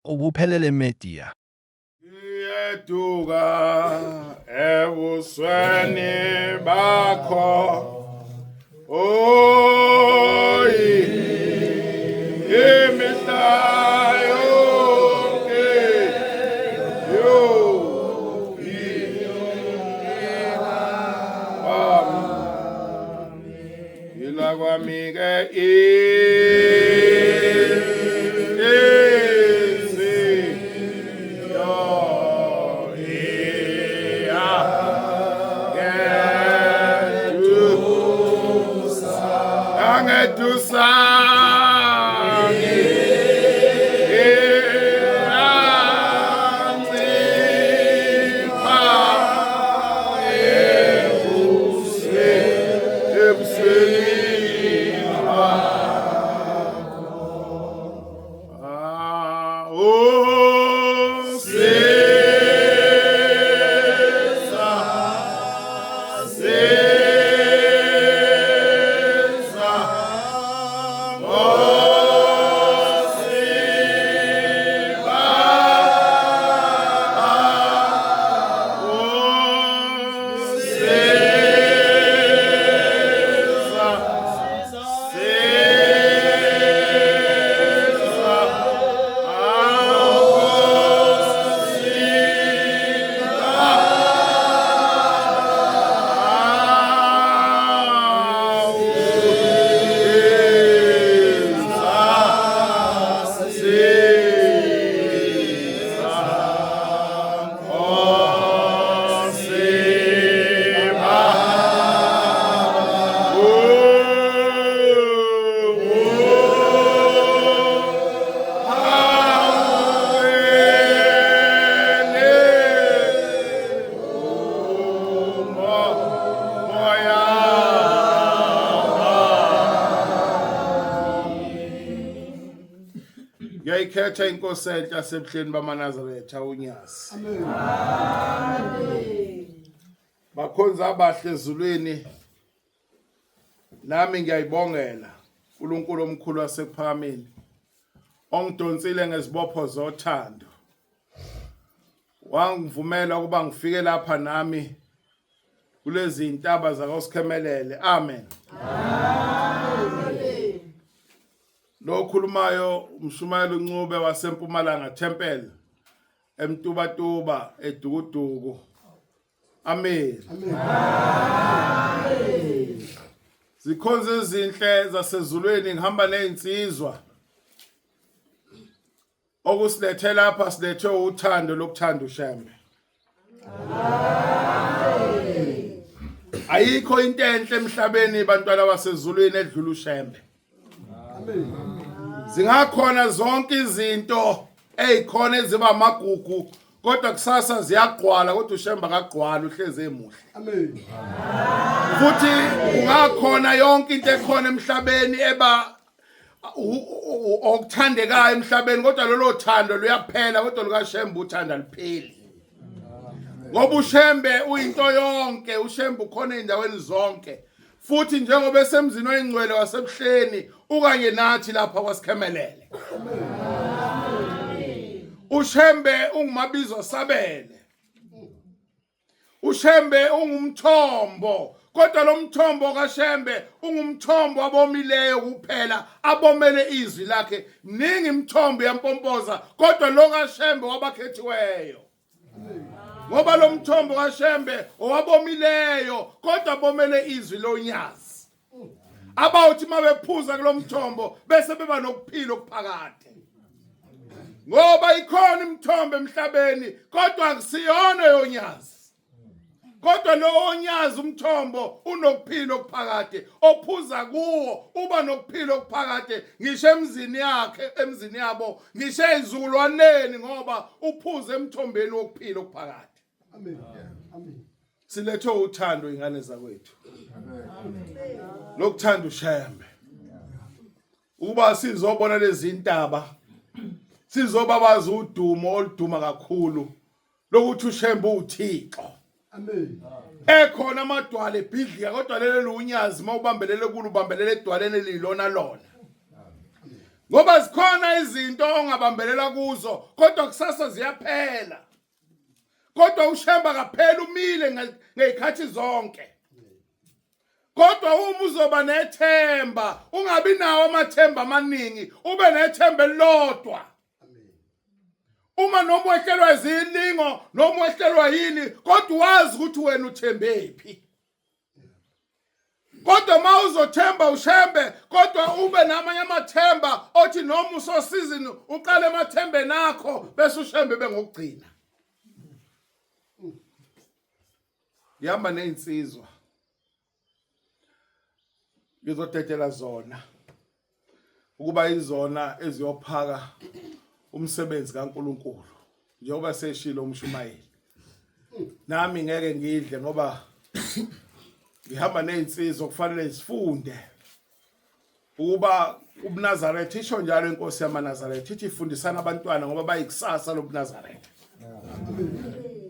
Ukuphelele Media. Iyeduka ebusweni bakho oyi imihla yonke yo ila kwami ke Ngiyayikhetha inkosi enhle yasebuhleni bamaNazaretha uNyazi. Amen. Bakhonza abahle ezulwini. Nami ngiyayibongela uNkulunkulu omkhulu wasekuphakameni ongidonsile ngezibopho zothando. Wangivumela ukuba ngifike lapha nami kulezi ntaba zakwaSikhemelele. Amen. Amen. Lo okhulumayo umshumayeli uNcube waseMpumalanga Temple eMtubatuba eDukuduku. Amen. Amen. Zikhonza ezinhle zasezulwini ngihamba nezinsizwa. Okusilethe lapha silethe uthando lokuthanda uShembe. Ayikho into enhle emhlabeni bantwana basezulwini edlula uShembe. Zingakhona zonke izinto ezikhona eziba amagugu kodwa kusasa ziyagqwala kodwa uShembe akagqwali uhlezi emuhle. Amen. Futhi ungakhona yonke into ekhona emhlabeni eba okuthandekayo emhlabeni kodwa lolo thando luyaphela kodwa lukaShembe uthanda lupheli ngoba uShembe uyinto yonke uShembe ukhona ezindaweni zonke futhi njengoba esemzini oyingcwele wasebuhleni ukanye nathi lapha kwasikhemelele uShembe ungumabizo sabele uShembe ungumthombo kodwa lo mthombo kaShembe ungumthombo abomileyo kuphela abomele izwi lakhe mningi imithombo yampompoza kodwa lo kaShembe wabakhethiweyo ngoba lo mthombo kaShembe owabomileyo kodwa bomele izwi lonyazi abawuthi mabephuza kulomthombo bese beba nokuphila okuphakade ngoba ikhona imithombo emhlabeni kodwa akusiyona yonyazi kodwa lo onyazi umthombo unokuphila okuphakade ophuza kuwo uba nokuphila okuphakade ngisho emzini yakhe emzini yabo ngisho ezizukulwaneni ngoba uphuza emthombeni wokuphila okuphakade amen amen Silethwe uthando ingane zakwethu. Lokuthanda uShembe. Ukuba sizobona lezi ntaba sizobabaza udumo oluduma kakhulu lokuthi uShembe uThixo. Amen. Ekhona amadwala ebhidlika kodwa lelo lunyazi mawubambelele kulo ubambelele edwaleni elilona lona. Ngoba zikhona izinto ongabambelela kuzo kodwa kusasa ziyaphela. Kodwa uShemba kaphela umile ngezikhathi zonke. Kodwa uma uzoba nethemba, ungabi nawo amathemba amaningi, ube nethemba elilodwa. Uma noma wehlelwa izilingo, noma wehlelwa yini, kodwa wazi ukuthi wena uthembephi. Kodwa uma uzothemba uShembe, kodwa ube namanye amathemba othi noma usosizini uqale emathembeni akho bese uShembe bengokugcina. Ngihamba nezinsizwa. Ngizodedela zona ukuba izona eziyophaka umsebenzi kaNkuluNkulu njengoba seshilo umshumayeli. Nami ngeke ngidle ngoba ngihamba nezinsizwa kufanele zifunde ukuba ubuNazaretha isho njalo inkosi yamaNazaretha ithi ifundisana abantwana ngoba bayikusasa lobuNazaretha.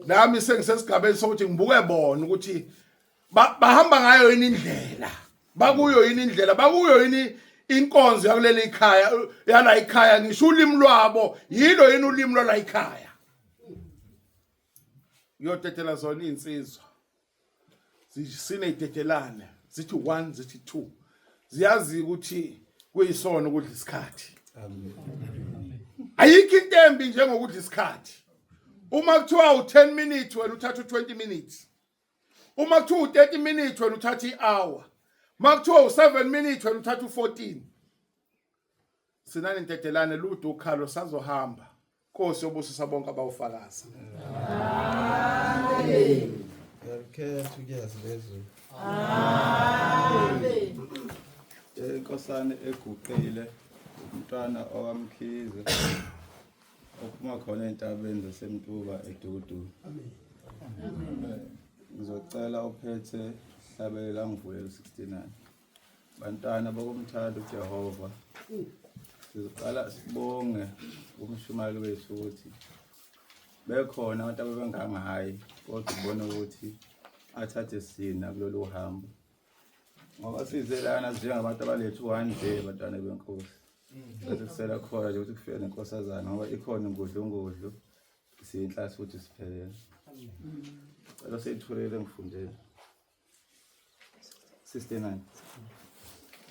Nami sengisesigabeni sokuthi ngibuke bona ukuthi bahamba ngayo yini indlela, bakuyo yini indlela, bakuyo yini inkonzo yakuleli ikhaya yala ikhaya, ngisho ulimi lwabo yilo yini ulimi lwala ikhaya. Ngiyotetela zona izinsizwa sineyitetelane zithi 1 zithi 2 ziyazi ukuthi kuyisona ukudla isikhathi. Ayikho into embi njengokudla isikhathi. Uma kuthiwa u10 minutes wena uthatha u20 minutes. Uma kuthiwa u30 minutes wena uthatha ihour. Uma kuthiwa u7 minutes wena uthatha u14. Sinani ntetelane lude ukhalo sazohamba. Nkosi yobusisa bonke abawufakaza. Amen. Ngiyakhetha ukuyazi lezulu. Amen. Inkosana eguqile umntwana owaMkhize ophuma khona entabeni zaseMtuba eDukuduku. Amen. Ngizocela ophethe hlabelela ngivulela 69. Bantwana bokumthanda uJehova, sizoqala sibonge umshumayeli wethu ukuthi bekhona abantu ababengangayi kodwa ubona ukuthi athathe sina kulolu hambo ngoba size lana njengabantu abalethu one day bantwana benkosi bese kusela khona nje ukuthi kufike nenkosazana ngoba ikhona ingudlungudlu siyinhlasi futhi siphelele. Cela seyithulele ngifundele. 69.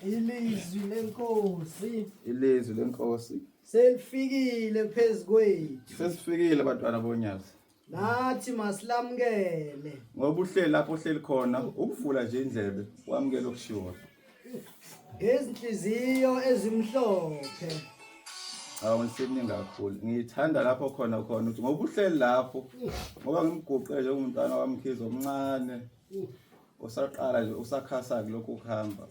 Ilizwi lenkosi. Ilizwi lenkosi. Selifikile phezu kwethu. Sesifikile bantwana bonyazi. Nathi masilamukele. Ngoba uhleli lapho uhleli khona ukuvula nje indlebe wamukele okushiwoyo. Ngezinhliziyo ezimhlophe. Awu ngisemningi kakhulu. Ngithanda lapho khona khona ukuthi ngoba uhleli lapho ngoba ngimguqe nje umntwana wamkhize omncane osaqala nje usakhasa kulokhu ukuhamba.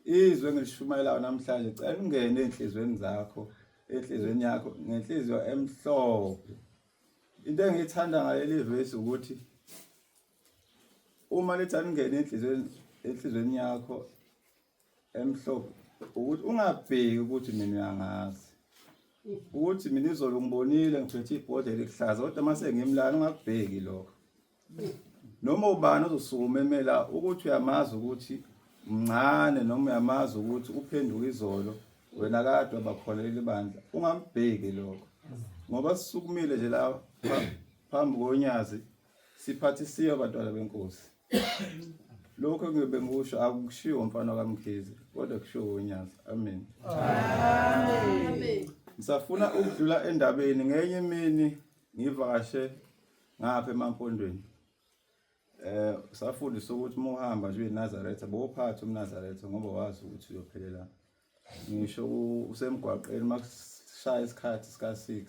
Izwe engilishumayelayo namhlanje cela ungene enhlizweni zakho, enhlizweni yakho ngenhliziyo emhlophe. Into engiyithanda ngaleli vesi ukuthi uma lithi alingene enhliziyweni enhliziyweni yakho emhlophe ukuthi ungabheki ukuthi mina uyangazi ukuthi mina izolo ngibonile ngiphethe ibhodlela elikuhlaza kodwa uma sengimlana ungakubheki lokho noma ubani ozosukuma emela ukuthi uyamazi ukuthi mncane noma uyamazi ukuthi uphenduka izolo wena kade wabakhona leli bandla ungambheki lokho ngoba sisukumile nje la phambi konyazi Siphathisiwe bantwana benkosi. Lokho engiyobe ngikusho akushiwo mfana kaMkhize kodwa kushiwo uNyazi. Amen. Amen. Ngisafuna ukudlula endabeni ngenye imini ngivakashe ngapha emampondweni. Eh safundisa ukuthi uma uhamba nje uyiNazaretha bowuphatha umNazaretha ngoba wazi ukuthi uyophelela. Ngisho usemgwaqeni makushaya isikhathi sika 6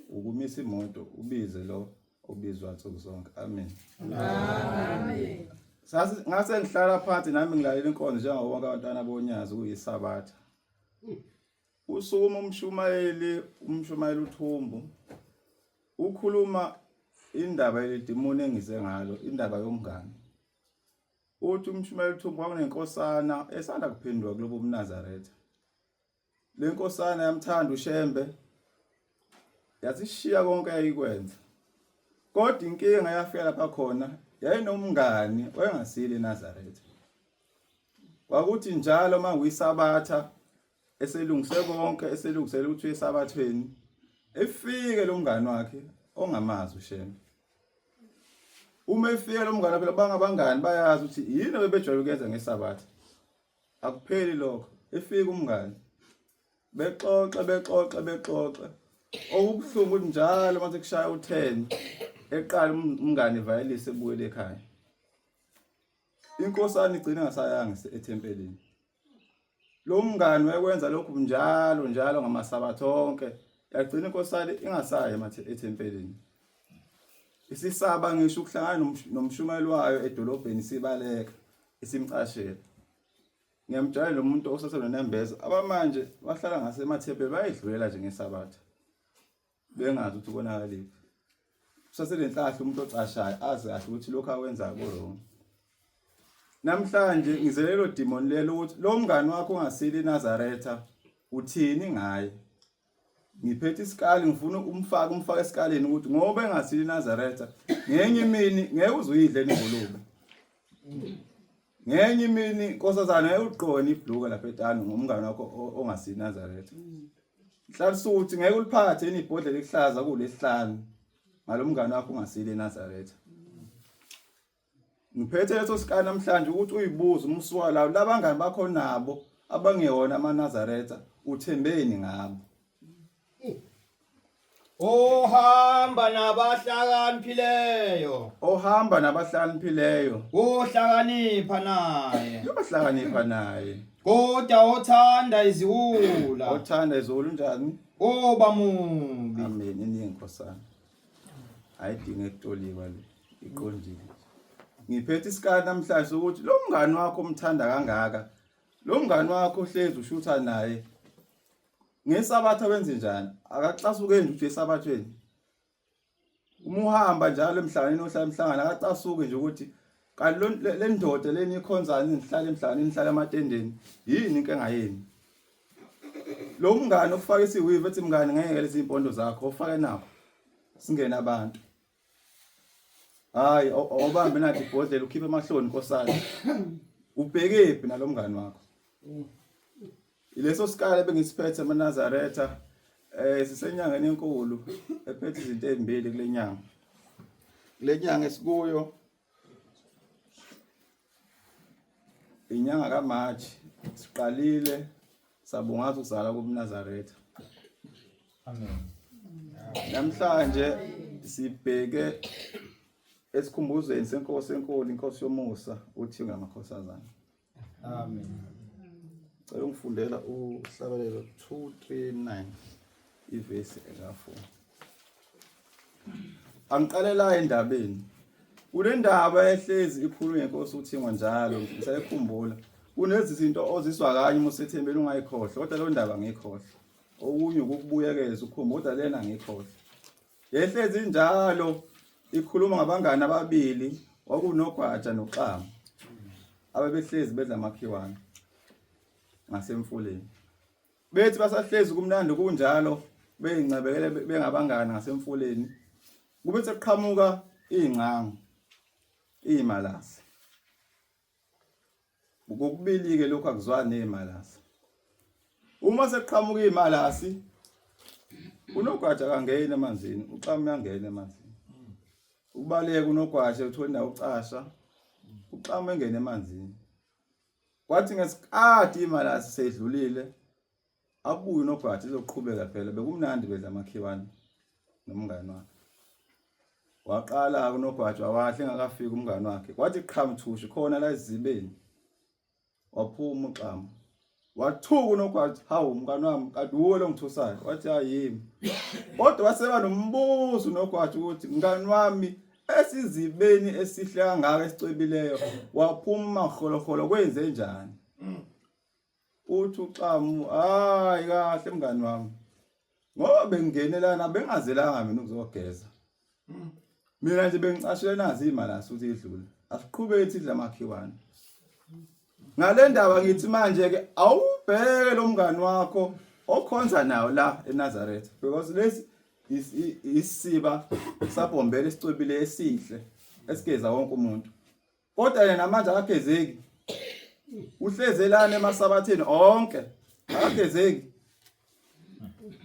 ukumisa imoto ubize lo obizwa nsuku zonke amen amen sasi ngase ngihlala phansi nami ngilalela inkonzo njengawo wonke abantwana bonyazi kuyisabatha usukuma umshumayeli umshumayeli uthumbu ukhuluma indaba yelidimoni engize ngalo indaba yomngane uthi umshumayeli uthumbu kwakunenkosana esanda kuphenduka kulobo buNazaretha Le nkosana yamthanda uShembe yasishiya konke ayikwenza. Kodwa inkinga yafika lapha khona yayinomngani wayengasile eNazaretha. Kwakuthi njalo uma kuyisabatha Eselungise konke, eselungisele ukuthi uye esabathweni. Efike lo mngani wakhe ongamazi uShembe. Uma efika lo mngane phela bangabangani bayazi ukuthi yini bebejwayele ukuyenza ngesabatha. Akupheli lokho. Efika umngani. Bexoxe bexoxe bexoxe. Okubuhlungu ukuthi njalo mase kushaya u10 eqala umngane evayelise ebuyele ekhaya. Inkosana igcina ngasayanga ethempelini. Lo mngani wayekwenza lokhu njalo njalo ngamasabatha onke. Yagcina inkosana ingasayi ethempelini. Isisaba ngisho ukuhlangana nomshumayeli wayo edolobheni sibaleka isimcashela. Ngiyamjwayela lo muntu osasenonembeza abamanje bahlala ngasemathempeli bayidlulela nje ngesabatha. Bengazi ukuthi konakaliphi. Usasenenhlahla umuntu ocashayo azi kahle ukuthi lokhu akwenzayo ku-wrong. Namhlanje ngize lelo demon lelo ukuthi lo mngani wakho ongasile iNazaretha uthini ngaye? Ngiphethe isikali ngifuna umfake umfake esikaleni ukuthi ngoba engasile iNazaretha ngenye imini ngeke uze uyidle ingulube. Ngenye imini nkosazana ngeke uligqoke ibhluka lapha etani ngomngani wakho ongasile iNazaretha. Nhlalisuthi ngeke uliphathe yini ibhodlela elihlaza kulesihlanu ngalomngani wakho ungasile eNazaretha. Ngiphethe leso sikani namhlanje ukuthi uyibuze uma usuka la labangani bakho nabo abangewona amaNazaretha uthembeni ngabo. Ohamba nabahlakaniphileyo. Ohamba nabahlakaniphileyo. Wohlakanipha naye. Yohlakanipha naye. Kodwa othanda iziwula. Othanda iziwula unjani? Oba mubi. Amen. Iningi nkosana. Ayidinge kutolikwa le. Iqondile. Ngiphethe isikali namhlanje ukuthi lo mngani wakho omthanda kangaka, lo mngani wakho ohlezi ushutha naye ngesabatha wenze njani? Akacasuke nje ukuthi esabathweni. Uma uhamba njalo emhlanganweni ohlala emhlangano akacasuki nje ukuthi kanti le ndoda leni ikhonzani nihlala emhlanganweni nihlala ematendeni yini inkinga yenu? Lo mngani ofaka isiwivi ethi mngani ngeke lezi impondo zakho ofake nakho singena abantu. Hayi awubambe nathi ibhodlela ukhiphe amahloni nkosana. Ubhekephi nalomngani wakho? Ileso sikali ebengisiphethe amaNazaretha eh sisenyangeni enkulu ephethe izinto ezimbili kule nyanga. Kule nyanga esikuyo inyanga kaMarch siqalile sabungaza ukuzala kubuNazaretha. Amen. Namhlanje sibheke esikhumbuzweni senkosi enkulu inkosi yomusa uthi ngamakhosazana. Amen. Cela ungifundela uhlabelelo 239 ivesi eka-4. Angiqalela endabeni. Kunendaba ehlezi ikhulunywa ngenkosi uThingwa njalo ngisayikhumbula. Kunezinto ozizwa kanye uma usethembeni ungayikhohlwa kodwa leyo ndaba ngiyikhohlwa. Okunye ukukubuyekeza ukukhumbula kodwa lena ngiyikhohlwa. Yehlezi njalo ikhuluma ngabangani ababili kwakunogwaja noxamu ababehlezi bedla amakhiwane ngasemfuleni. Bethi basahlezi kumnandi kunjalo beyincebekele bengabangani ngasemfuleni kube sekuqhamuka iy'ngcangu iy'malasi. Kokubili-ke lokhu akuzwani ney'malasi. Uma sekuqhamuka iy'malasi unogwaja akangeni emanzini, uxamu uyangena emanzini. Ukubaleka unogwaja uthola indawo ucasha, uxamu engene emanzini. Kwathi ngesikhathi imalasi seyidlulile Abuye unogwaja izoqhubeka phela bekumnandi bedla amakhiwane nomngani wakhe. Waqala unogwaja wahle engakafiki umngani wakhe. Kwathi qhamthushi khona la ezibeni. Waphuma uxamu. Wathuka unogwaja, hawu mngani wami kanti wuwe lo ngithusayo. Wathi hayi yimi. Kodwa waseba nombuzo unogwaja ukuthi mngani wami esizibeni esihle kangaka esicwebileyo waphuma maholoholo kwenze njani? Uthi uXamu, hayi kahle mngani wami. Ngoba bengingene lana bengazelanga mina ukuzogeza. Mina nje bengicashile nazi imali asuthi idlule. Asiqhubeke sidla amakhiwane. Ngale ndaba ngithi manje ke awubheke lo mngani wakho okhonza nawo la eNazaretha because lesi isiba sabhombela esicwebile esihle esigeza wonke umuntu. Kodwa yena namanje akagezeki. Uhleze lana emasabatheni onke. Akagezeki.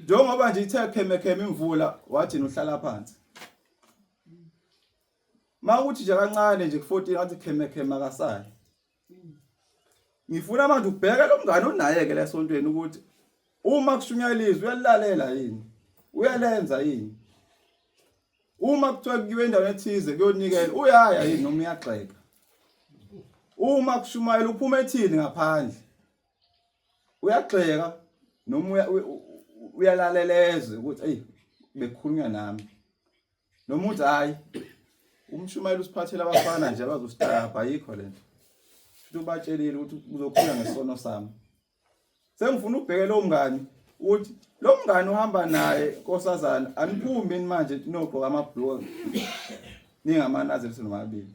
Njengoba nje ithe kheme kheme imvula wathi uhlala phansi. Mawuthi nje kancane nje ku-14 wathi kheme kheme akasayi. Ngifuna manje ubheke lo mngane onaye ke lesontweni ukuthi uma kushunyayela izwi uyalilalela yini? Uyalenza yini? Uma kuthiwa kuyiwe endaweni ethize kuyonikela uyaya yini noma uyagxeka? Uma kushumayela uphuma ethini ngaphandle? Uyagxeka noma uyalalelezwe ukuthi eyi bekukhulunywa nami. Noma uthi hayi umshumayeli usiphathela abafana nje abazositabha ayikho lento. Futhi ubatshelile ukuthi uzokhula ngesono sami. Sengifuna ubheke lo mngani uthi lo mngani uhamba naye nkosazana aniphumi manje nogqoka amabhluka ningamanazaretha nomabili.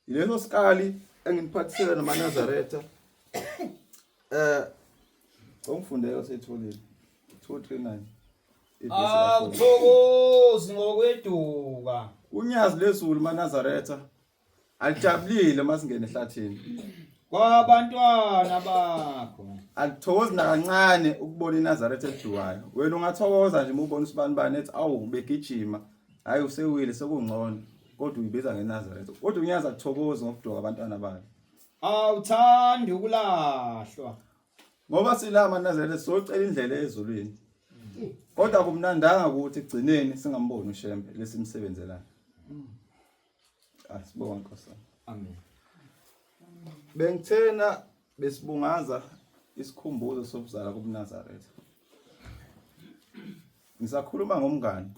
Yileso sikali enginiphathisela namaNazaretha. Eh ongifundela seyitholile 239. Awuthokozi ngokweduka. Unyazi lezulu maNazaretha alijabulile masingene ehlathini. Kwabantwana bakho. Alithokozi nakancane ukubona iNazaretha elidukayo. Wena ungathokoza nje uma ubona usibanibani ethi awu begijima. Hayi usewile sekungcono kodwa uyibiza ngeNazaretha. Kodwa unyazi akuthokozi ngokuduka abantwana bakhe. Awuthandi ukulahlwa. Ngoba sila maNazaretha socela indlela ezulwini. Kodwa kumnandanga ukuthi egcineni singamboni uShembe lesimsebenzelayo. Asibonge Nkosi. Amen. Bengithena besibungaza isikhumbuzo sokuzala kubuNazaretha. Ngisakhuluma ngomngani.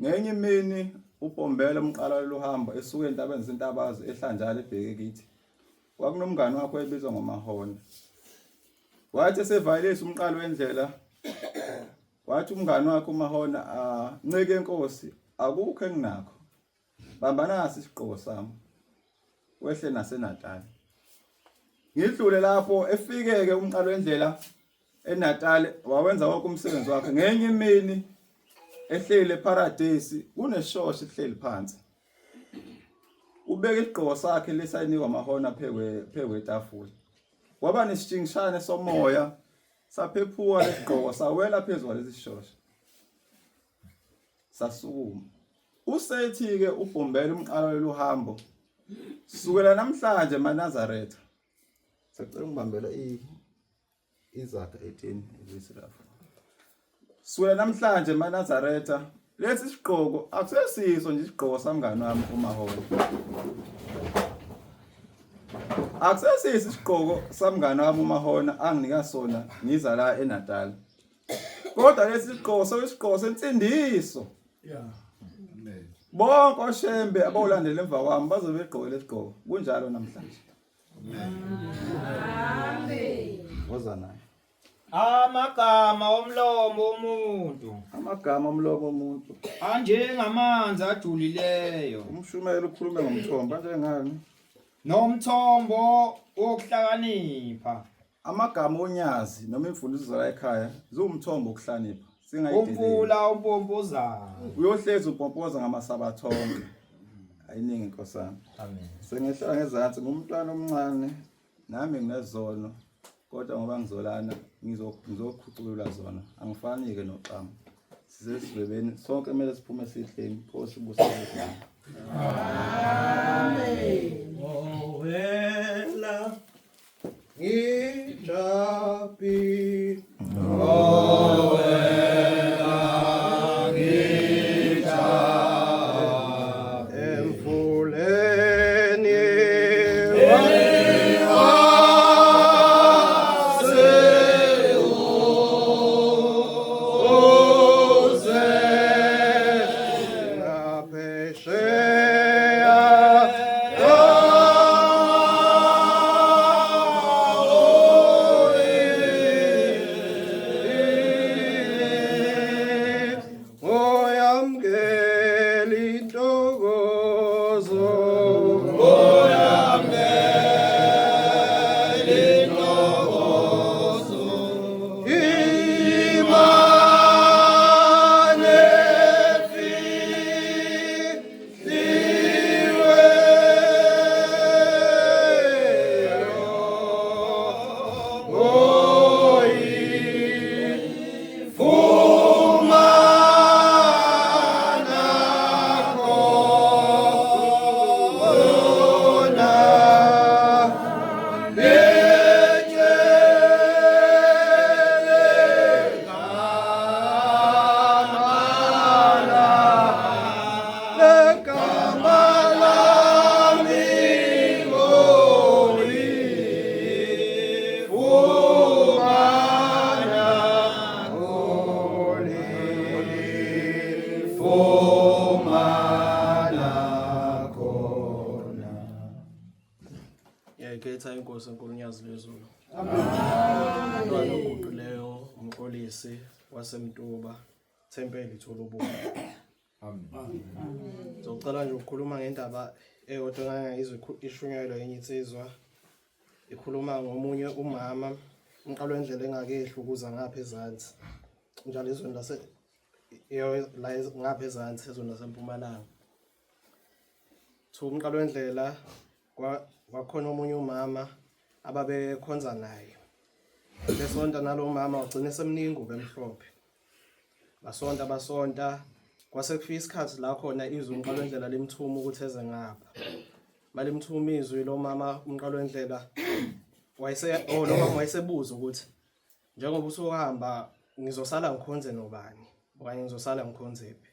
Ngenye imini uPombela umqala luhambo esuka entabeni zentabazwe ehlanjalo ebheke kithi. Kwakunomngani wakhe oyebizwa ngoMahona. Wathi esevayelisa umqalo wendlela wathi umngani wakhe uMahona ah nceke enkosi akukho enginakho. Bamba nasi isigqoko sami. Wehle naseNatal. Ngidlule lapho efikeke umqalo wendlela eNatal wawenza wonke umsebenzi wakhe. Ngenye imini ehleli eParadise kuneshosha ehleli phansi. Ubeke isigqoko sakhe lesayinikwa amahona phekwe phekwe etafula. Kwaba nesitshingishane somoya saphephuka lesigqoko sawela phezulu kwalesi sishosha. Sasukuma. Usethi-ke ubhombela umqala lolu hambo. Sukela namhlanje maNazaretha. Sacela ungibambela iZaga 18 ivesi lapho. Sukela namhlanje maNazaretha lesi sigqoko akusesiso nje isigqoko samngani wami uMaholo. Akusesiso isigqoko samngani wami uMahona anginika sona ngiza la eNatal. Kodwa lesi sigqoko soyisigqoko sensindiso. Yeah. Amen. Bonke oshembe abawulandela emva kwami bazobe begqoke lesigqoko. Kunjalo namhlanje. Amen. Woza naye. Amagama omlomo womuntu Amagama omlomo womuntu. anjengamanzi ajulileyo Umshumeli ukhulume ngomthombo kanjengani? nomthombo wokuhlakanipha. Amagama onyazi noma imfundiso zala ekhaya ziwumthombo wokuhlanipha. Singayideleli. Umfula umpompozayo. Uyohlezi upompoza ngamasabatha onke. Ayiningi nkosana. Amen. Sengehla ngezansi ngumntwana omncane nami nginezono kodwa ngoba ngizolana ngizokhuculula zona angifani ke noxama. Sisesivebeni sonke kumele siphume sihleni Nkosi busise. Amen. Owela ngijabhi emfuleni ngaphesheya. Sifumana khona. Ngiyayikhetha inkosi enkulu uNyazi lwezulu. Amen. Oguqileyo umxolisi waseMtuba Thempeli Tholubuka. Amen. Ngizocela nje ukukhuluma ngendaba eyodwa engangayizwa ishunyayelwa enye insizwa ikhuluma ngomunye umama umqalo wendlela engakehli ukuza ngapha ezansi njalo ezweni lase la ngapha ezansi ezweni lasempumalanga. Thu umqalo wendlela kwakhona omunye umama ababekhonza naye besonta nalo mama wagcina esemnika ingubo emhlophe basonta basonta kwase kufika isikhathi la khona izwi umqalo wendlela limthuma ukuthi eze ngapha malimthuma izwi lo mama umqalo wendlela wayese oh lo mama wayesebuza ukuthi njengoba usuhamba ngizosala ngikhonze nobani okanye ngizosala ngikhonzephi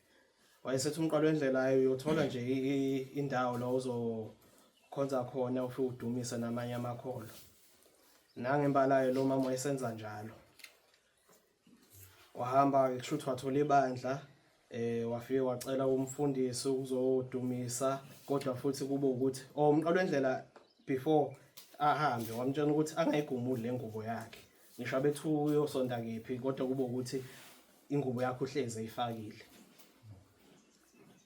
wayesethi umqalo wendlela uyothola nje indawo la uzokhonza khona ufike udumise namanye amakholwa nangempela-ke lo mama wayesenza njalo wahamba-ke kusho ukuthi wathola ibandla eh wafike wacela umfundisi ukuzodumisa kodwa futhi kube ukuthi oh umqalo wendlela before ahambe wamtshela ukuthi angayigumuli le ngubo yakhe ngisho abethu uyosonta kephi kodwa kube ukuthi ingubo yakhe uhlezi eyifakile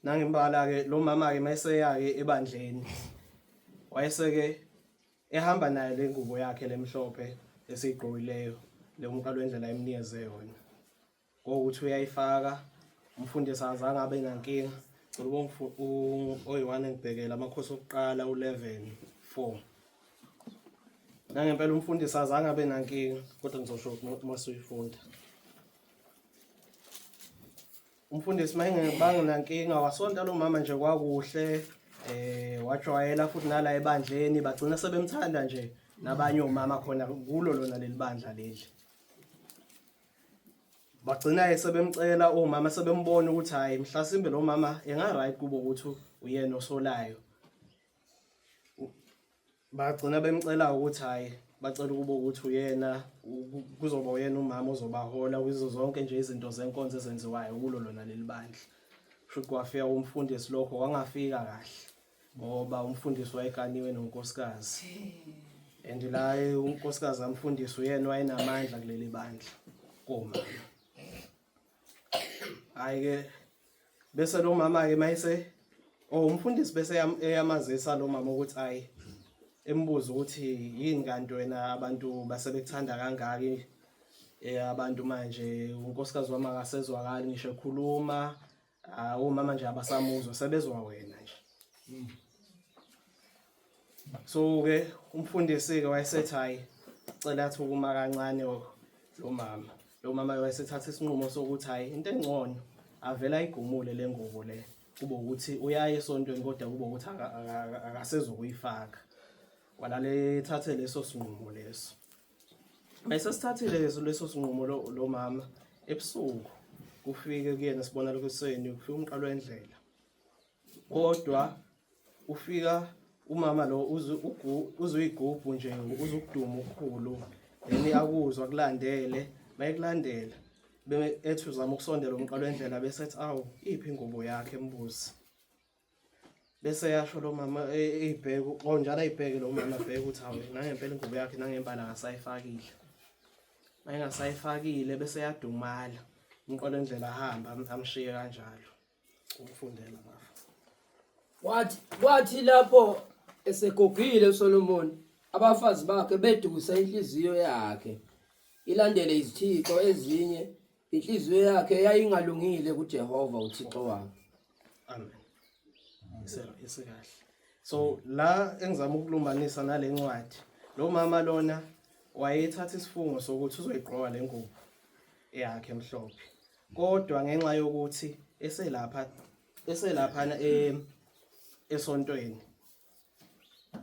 nangempela ke lo mama ke mayeseya ke ebandleni wayeseke ehamba nayo le ngubo yakhe lemhlophe esiyigqokileyo le umqalo wendlela emnikeze yona ngokuthi uyayifaka umfundisi azange abe nankinga cela oyi-one ngibhekele amakhosi okuqala u-11 4 nangempela umfundisi azange abe nankinga kodwa ngizosho uma suyifunda umfundisi mayengebanga nankinga wasonta lo mama nje kwakuhle eh wajwayela futhi nala ebandleni bagcina sebemthanda nje nabanye omama khona kulo lona leli bandla leli bagcina sebemcela omama sebembona ukuthi hayi mhlasimbe lo mama enga right kubo ukuthi uyena osolayo bagcina bemcela ukuthi hayi bacela ukuba ukuthi uyena kuzoba uyena umama ozobahola kuzo zonke nje izinto zenkonzo ezenziwayo kulo lona leli bandla shuthi kwafika umfundisi lokho wangafika kahle ngoba umfundisi wayeganiwe nonkosikazi and la unkosikazi amfundisi uyena wayenamandla kuleli bandla komama hayi ke bese lo mama ke mayise oh umfundisi bese eyamazisa lo mama ukuthi ayi embuza ukuthi yini kanti wena abantu basebekuthanda kangaki eh abantu manje unkosikazi wami akasezwakali ngisho ekhuluma Ah omama nje abasamuzwa sebezwa wena nje. So ke umfundisi ke wayesethi hayi cela athi ukuma kancane lo mama. Lo mama wayesethatha isinqumo sokuthi hayi into engcono avela ayigumule le ngubo le kube ukuthi uyaye esontweni kodwa kube ukuthi akasezokuyifaka. Walale ethathe leso sinqumo leso. Mayesesithathile leso sinqumo lo mama ebusuku kufike kuyena sibona lokho ekuseni kufika umqalo wendlela kodwa ufika umama lo uzuyigubhu nje uzukuduma okukhulu then akuzwa kulandele mayekulandela ethi uzama ukusondela umqalo wendlela bese ethi awu iphi ingubo yakhe embuzi bese yasho lo mama eyibheke oh njalo ayibheke lo mama abheke ukuthi hawu nangempela ingubo yakhe nangempela akasayifakile mayengasayifakile bese yadumala umqolo endlela ahamba amshiye kanjalo ukufundela bafo Wathi kwathi lapho esegugile uSolomoni abafazi bakhe bedusa inhliziyo yakhe ilandele izithixo ezinye Inhliziyo yakhe yayingalungile kuJehova uThixo wakhe. Amen. Isekahle. So la engizama ukulumbanisa nale ncwadi, lo mama lona wayethatha isifungo sokuthi uzoyigqoka le ngubo yakhe emhlophe. Kodwa ngenxa yokuthi eselapha eselaphana e esontweni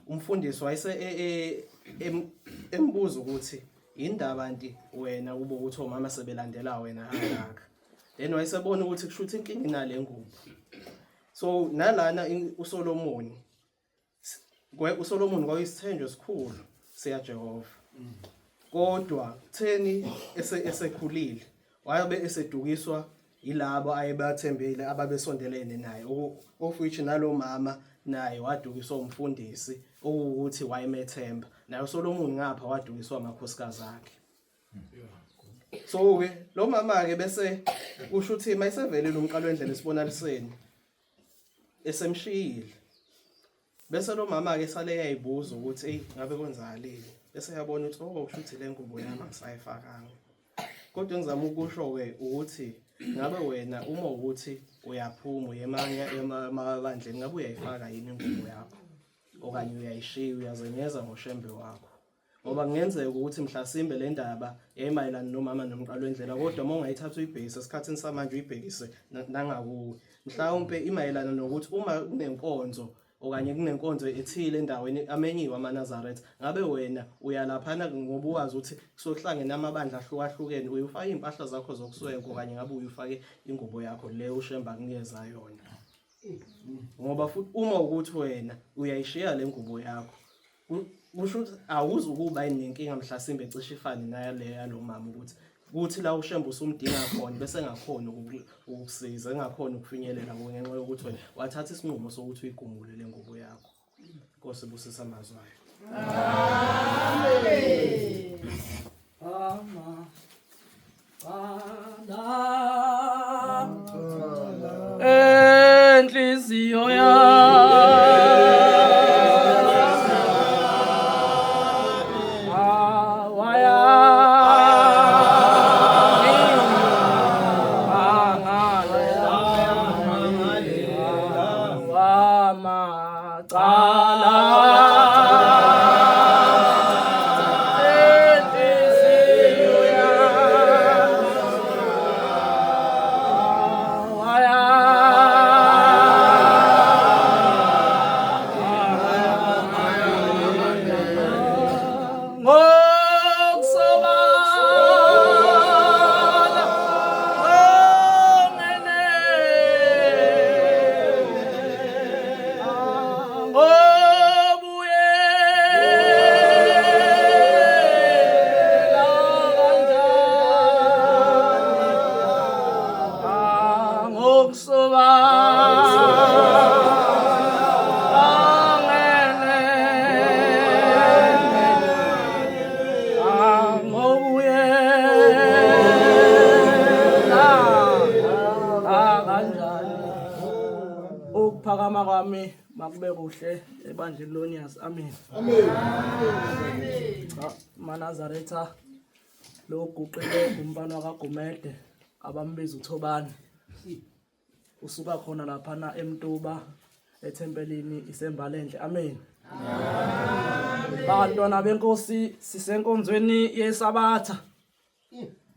umfundisi wayese e, e, embuza ukuthi indaba nti wena kube ukuthi omama sebelandela wena kangaka then wayesebona ukuthi kusho ukuthi inkinga inale ngubo so nalana uSolomoni uSolomoni kwakuyisithenjwa esikhulu sikaJehova kodwa kutheni esekhulile wabe esedukiswa Yilabo ayebathembile ababesondelene naye of which nalo mama naye wadukiswa umfundisi okuwukuthi wayemethemba naye uSolomon ngapha wadukiswa amakhosikazi akhe. So ke lo mama ke bese usho ukuthi mayisevelile umqalo wendlela esibonaliseni esemshiyile. Bese lo mama ke sale yayibuza ukuthi eyi ngabe kwenzakaleni. Bese yabona ukuthi oh kusho ukuthi le ngubo yami angisayifakanga. Kodwa engizama ukusho-ke ukuthi ngabe wena uma ukuthi uyaphuma uye emabandleni ngabe uyayifaka yini ingubo yakho okanye uyayishiya uyazenyeza ngoshembe wakho ngoba kungenzeka ukuthi mhlasimbe le ndaba yayimayelana nomama nomqalo wendlela kodwa uma ungayithatha uyibhekise esikhathini samanje uyibhekise nangakuwe mhlawumpe imayelana nokuthi uma kunenkonzo okanye kunenkonzo ethile endaweni amenyiwe amaNazaretha ngabe wena uyalaphana ngoba uwazi ukuthi kusohlangene amabandla ahlukahlukene uye ufake iy'mpahla zakho zokuswenka okanye ngabe uye ufake ingubo yakho le uShembe akunikeza yona ngoba futhi uma ukuthi wena uyayishiya le ngubo yakho kusho ukuthi awuzukuba nenkinga mhlasimbe cishe ifane nale yalo mama ukuthi kuthi la uShembe usumdinga khona bese engakhona ukukusiza engakhona ukufinyelela kuwe ngenxa yokuthi wena wathatha isinqumo sokuthi uyigumule le ngubo yakho. Nkosi busisa amazwi ayo. Amen. Ama Enhliziyo yami Ukuphakama kwami makube kuhle ebandleni lonyazi. Amen. Amen. Cha, maNazaretha lo guqile umfana wakaGumede abambiza uThobani. Usuka khona laphana eMtuba ethempelini isembalendle. Amen. Bantwana benkosi sisenkonzweni yeSabatha.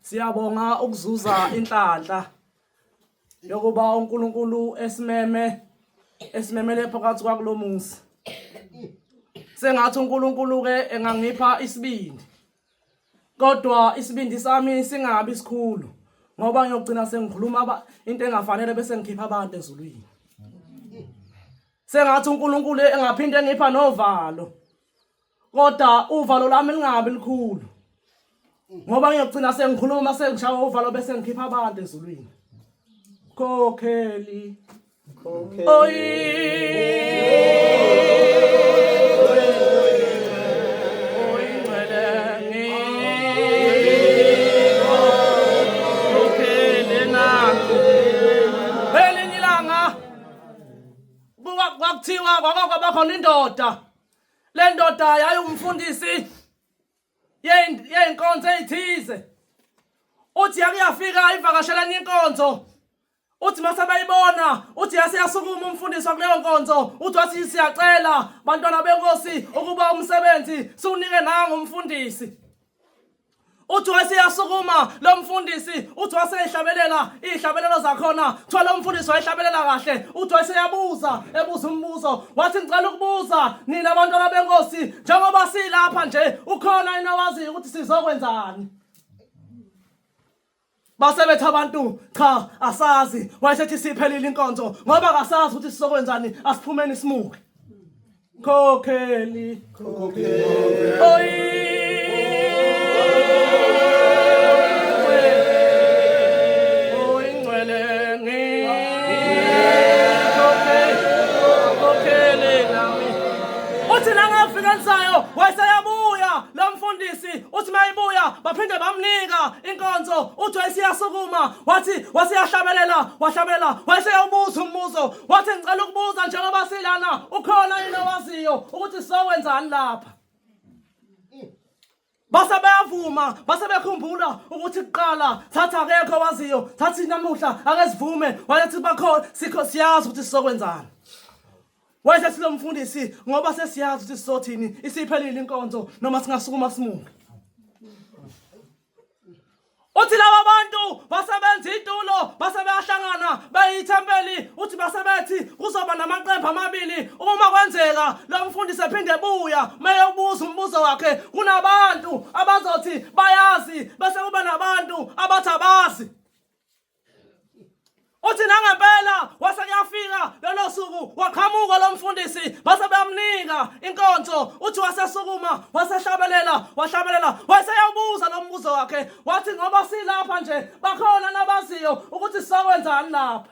Siyabonga ukuzuza inhlanhla yokuba uNkulunkulu esimeme esimemele phakathi kwakulomuzi. Sengathi uNkulunkulu ke engangipha isibindi. Kodwa isibindi sami singabi sikhulu ngoba ngiyogcina sengikhuluma into engafanele bese ngikhipha abantu ezulwini. Sengathi uNkulunkulu engaphinde engipha novalo. Kodwa uvalo lami lingabi likhulu. Ngoba ngiyogcina sengikhuluma sengishawa uvalo bese ngikhipha abantu ezulwini. Khokheli. Oyi. Oyingcwele ngikhokhele na. Elinye ilanga kwakuthiwa kwakwabakhona indoda Le ndoda yayiwumfundisi yey'nkonzo ey'thize. Uthi yake yafika ivakashela enye inkonzo. Uthi mase beyibona, uthi yase yasukuma umfundisi wakuleyo nkonzo, uthi wathi siyacela bantwana benkosi ukuba umsebenzi siwunike nangu umfundisi. Uthi wayeseyasukuma lo mfundisi, uthi waseyihlabelela izihlabelelo zakhona. Kuthiwa lo mfundisi wayehlabelela kahle. Uthi wayeseyabuza, ebuza umbuzo. Wathi ngicela ukubuza nina bantwana benkosi, njengoba silapha nje, ukhona yini owaziyo ukuthi sizokwenzani? Base bethi abantu cha asazi. Wayesethi siphelile inkonzo ngoba kasazi ukuthi sizokwenzani, asiphumeni simuke. Khokheli. Khokheli. Oyi. Oyingcwele. Ngikhokhele nami. Uthi nangafika elizayo wayeseyabuya lo mfundisi uthi mayibuya baphinde bamnika inkonzo uthi wayesiyasukuma wathi wasiyahlabelela wahlabelela wayeseyawubuza umbuzo wathi ngicela ukubuza njengoba silana ukhona yini owaziyo ukuthi sowenzani lapha Base bayavuma, base bekhumbula ukuthi kuqala thatha akekho owaziyo, thathi namuhla ake sivume, wayethi bakhona sikho siyazi ukuthi sizokwenzani. Wayesethi lo mfundisi ngoba sesiyazi ukuthi sizothini, isiphelile inkonzo noma singasukuma simuke. Uthi laba bantu basebenza itulo base beyahlangana beyithempeli uthi base bethi kuzoba namaqembu amabili uma kwenzeka lo mfundisi ephinde ebuya meyobuza umbuzo wakhe kunabantu abazothi bayazi bese kuba nabantu abathi abazi Uthi nangempela wase kuyafika lolo suku waqhamuka lo mfundisi base beyamnika inkonzo uthi wasesukuma wasehlabelela wahlabelela waseyawubuza lo mbuzo wakhe wathi ngoba silapha nje bakhona nabaziyo ukuthi sizokwenzani lapha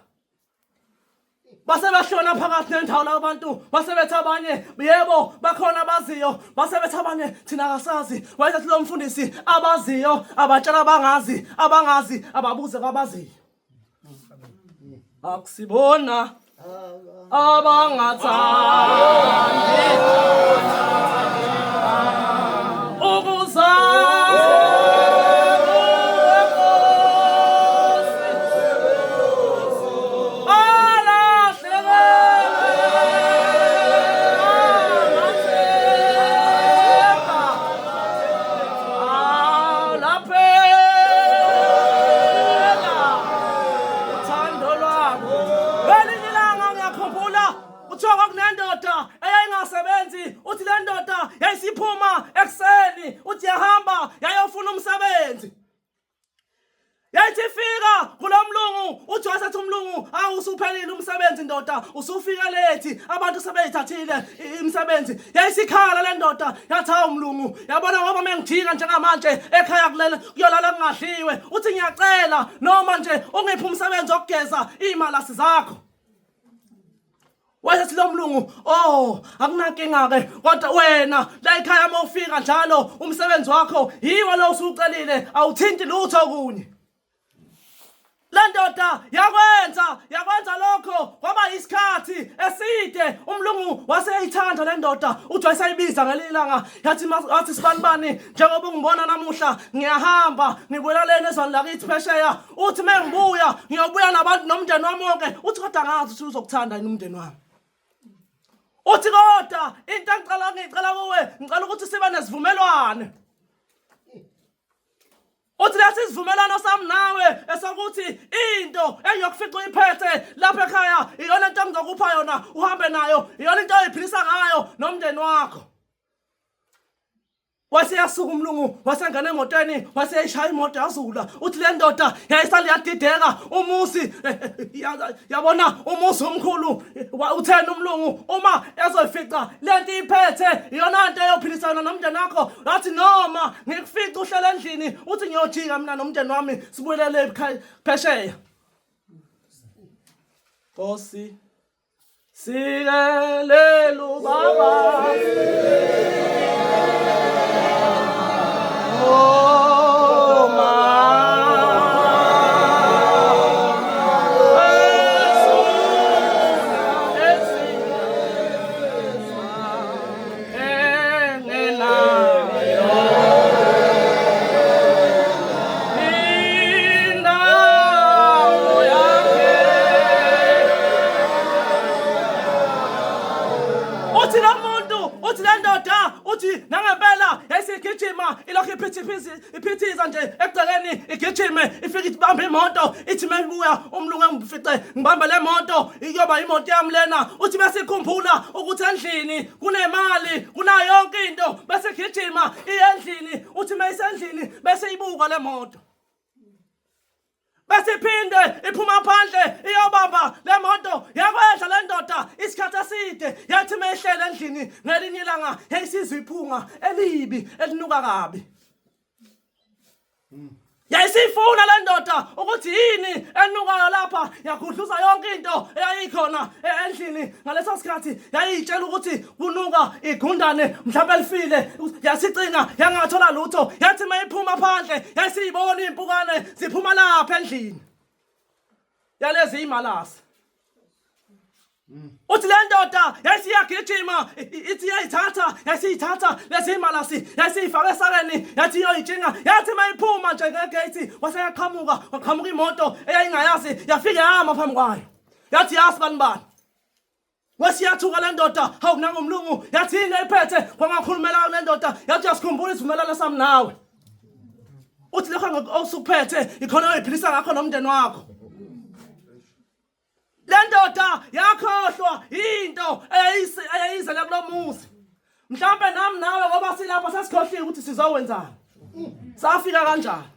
base behlona phakathi nendawo labo bantu base bethi abanye yebo bakhona abaziyo base bethi abanye thina kasazi wayesethi lo mfundisi abaziyo abatshela abangazi abangazi ababuze kwabaziyo akusibona abangathandi ukuza Kuthiwa kwakunendoda eyayingasebenzi uthi le ndoda yayisiphuma ekuseni uthi yahamba yayofuna umsebenzi yayithi ifika kulo mlungu uthi wasethi umlungu awu usuphelile umsebenzi ndoda usufika lethi abantu sebeyithathile imisebenzi yayisikhala le ndoda yathi hawu mlungu yabona ngoba mengijika njengamanje ekhaya kulele kuyolala kungadliwe uthi ngiyacela noma nje ungiphe umsebenzi wokugeza iy'malasi zakho Wayethi lo mlungu, "Oh, akunankinga ke, kodwa wena la ekhaya uma ufika njalo umsebenzi wakho yiwo lo usucelile, awuthinti lutho okunye." Le ndoda yakwenza, yakwenza lokho kwaba isikhathi eside. Umlungu waseyithanda le ndoda, uthi wayesayibiza ngelinye ilanga, yathi wathi sibanibani, njengoba ungibona namuhla ngiyahamba ngibuyela lena ezweni lakithi phesheya uthi mengibuya ngiyobuya nabantu nomndeni wami wonke uthi kodwa ngazi ukuthi uzokuthanda yini umndeni wami uthi kodwa into engicela ngicela kuwe ngicela ukuthi sibe nesivumelwano uthi lesi sivumelwano sami nawe esokuthi into engiyokufica uyiphethe lapha ekhaya iyona into engizokupha yona uhambe nayo iyona into oyiphilisa ngayo nomndeni wakho Waseyasuka umlungu wasengena emotweni waseyishaya imoto yazula uthi le ndoda yayisale yadideka umuzi eh, eh, yabona umuzi omkhulu utheni umlungu uma ezoyifica le nto iphethe iyona nto eyophilisana nomndeni wakho wathi noma ngikufica uhlele endlini uthi ngiyojika mina nomndeni wami sibuyelele phesheya Nkosi Sikelelu baba. Oh ma. Uthi lo muntu, uthi le ndoda, uthi nangempela yayisigijima ilokhu iphithiza nje egcekeni igijime ifike ibambe imoto ithi mebuya umlungu engifice ngibambe le moto iyoba imoto yami lena uthi besikhumbula ukuthi endlini kunemali kunayo yonke into bese gijima iye endlini uthi meyisendlini bese ibuka le moto bese iphinde iphuma phandle iyobamba le moto yakwehla le ndoda isikhathi eside yathi meyihlele endlini ngelinye ilanga yayisizwa iphunga elibi elinuka kabi. Yayisifuna le ndoda ukuthi yini enukayo lapha yagudluza yonke into eyayikhona endlini ngaleso sikhathi yayitshela ukuthi kunuka igundane mhlawumbe lifile yasicinga yangathola lutho yathi mayiphuma phandle yayisiyibona iy'mpukane ziphuma lapha endlini yalezi imalasi uthi le ndoda yayisiyagijima ithi iyayithatha yayisiyithatha lezi imalasi yayisiyifaka esakeni yathi iyoyitshinga yathi uma iphuma nje ngegethi waseyaqhamuka waqhamuka imoto eyayingayazi yafike yama phambi kwayo yathi yasi bani bani Wasiyathuka le ndoda hawu nangumlungu yathi yini ayiphethe kwangakhulumela le ndoda yathi uyasikhumbula isivumelwano sami nawe uthi lokho osukuphethe ikhona oyiphilisa ngakho nomndeni wakho Le ndoda yakhohlwa into eyayizele kulo muzi. Mhlawumbe nami nawe ngoba silapha sesikhohliwe ukuthi sizowenzani. Safika kanjani?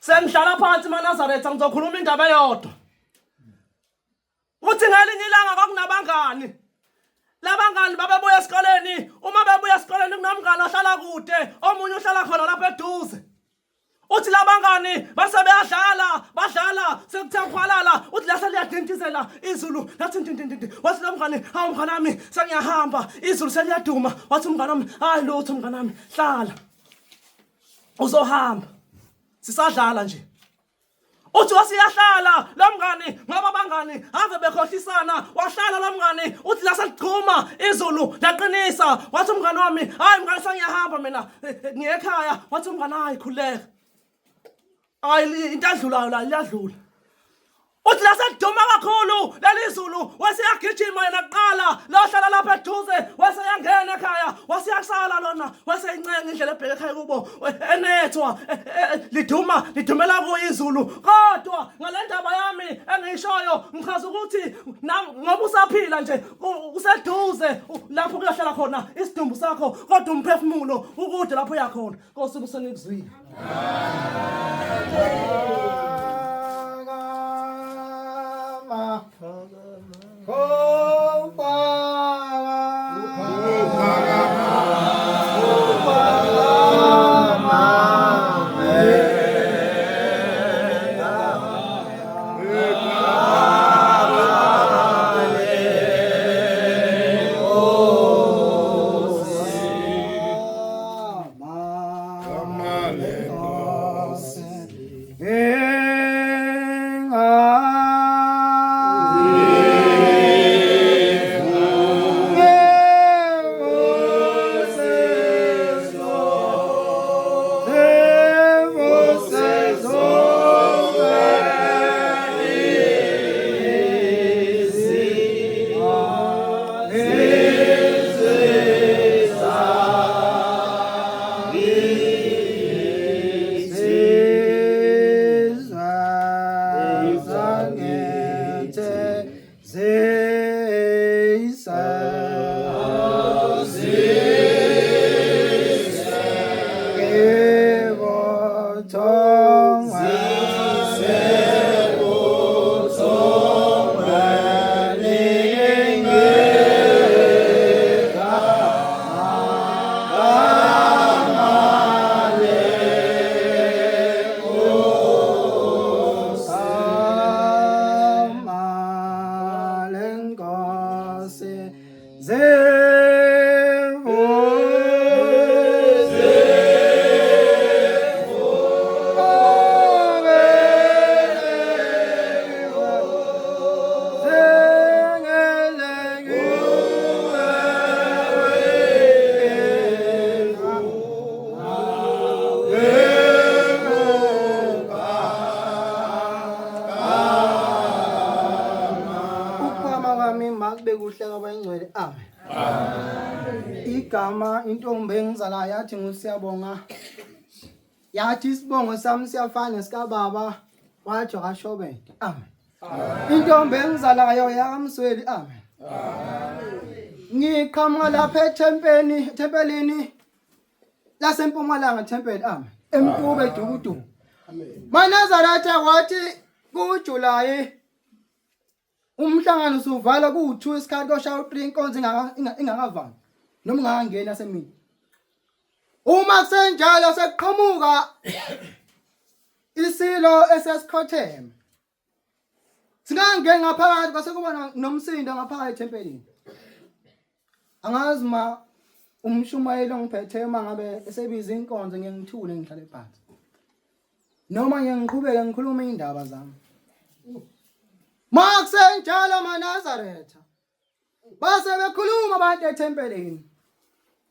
Sengihlala phansi maNazaretha ngizokhuluma indaba eyodwa. Uthi ngelinye ilanga kwakunabangani. Labangani babebuya esikoleni, uma bebuya esikoleni kunomngani ohlala kude, omunye uhlala khona lapha eduze. Uthi labangani base beyadlala badlala sekuthe kuhwalala uthi lase liyadintizela izulu lathi ndindindindi wathi lo mngani hawu mngani wami sengiyahamba izulu seliyaduma wathi umngani wami hayi lutho mngani wami hlala uzohamba sisadlala nje uthi wasiyahlala lo mngani ngoba abangani ave bekhohlisana wahlala lo mngani uthi laselichuma izulu laqinisa wathi umngani wami hayi mngani sengiyahamba mina eh, eh, ngiye ekhaya wathi umngani hayi khululeka hayi into adlulayo la liyadlula uthi laseliduma kakhulu leli zulu waseyagijima yena kuqala lohlala lapha eduze waseyangena ekhaya waseyasala lona waseyincenga indlela ebheke ekhaya kubo enethwa e, e, e, liduma lidumela kuyo izulu kodwa ngale ndaba yami engiyishoyo ngichaza ukuthi ngoba usaphila nje useduze lapho kuyohlala khona isidumbu sakho kodwa umphefumulo ukude lapho uyakhona Nkosi kusenikuzwile Igama intombi engizalayo yathi ngusiyabonga yathi isibongo sami siyafana sikababa wathi akashobede amen intombi engizalayo yakamsweli amen ngiqhamuka lapha ethempeni ethempelini lasempumalanga temple amen emtube dukuduku manazaretha wathi kuJuly Umhlangano usuvala ku-2 isikhathi koshaya u-3 inkonzo ingakavali noma ingakangeni yasemini. Uma kusenjalo sekuqhamuka Isilo esesikhotheme singangeni ngaphakathi kwase kuba nomsindo ngaphakathi ethempelini. Angazi ma umshumayeli ongiphethe uma ngabe esebiza inkonzo ngiye ngithule ngihlale phansi. Noma ngiye ngiqhubeke ngikhulume indaba zami. Makusenjalo maNazaretha. Base bekhuluma abantu ethempelini.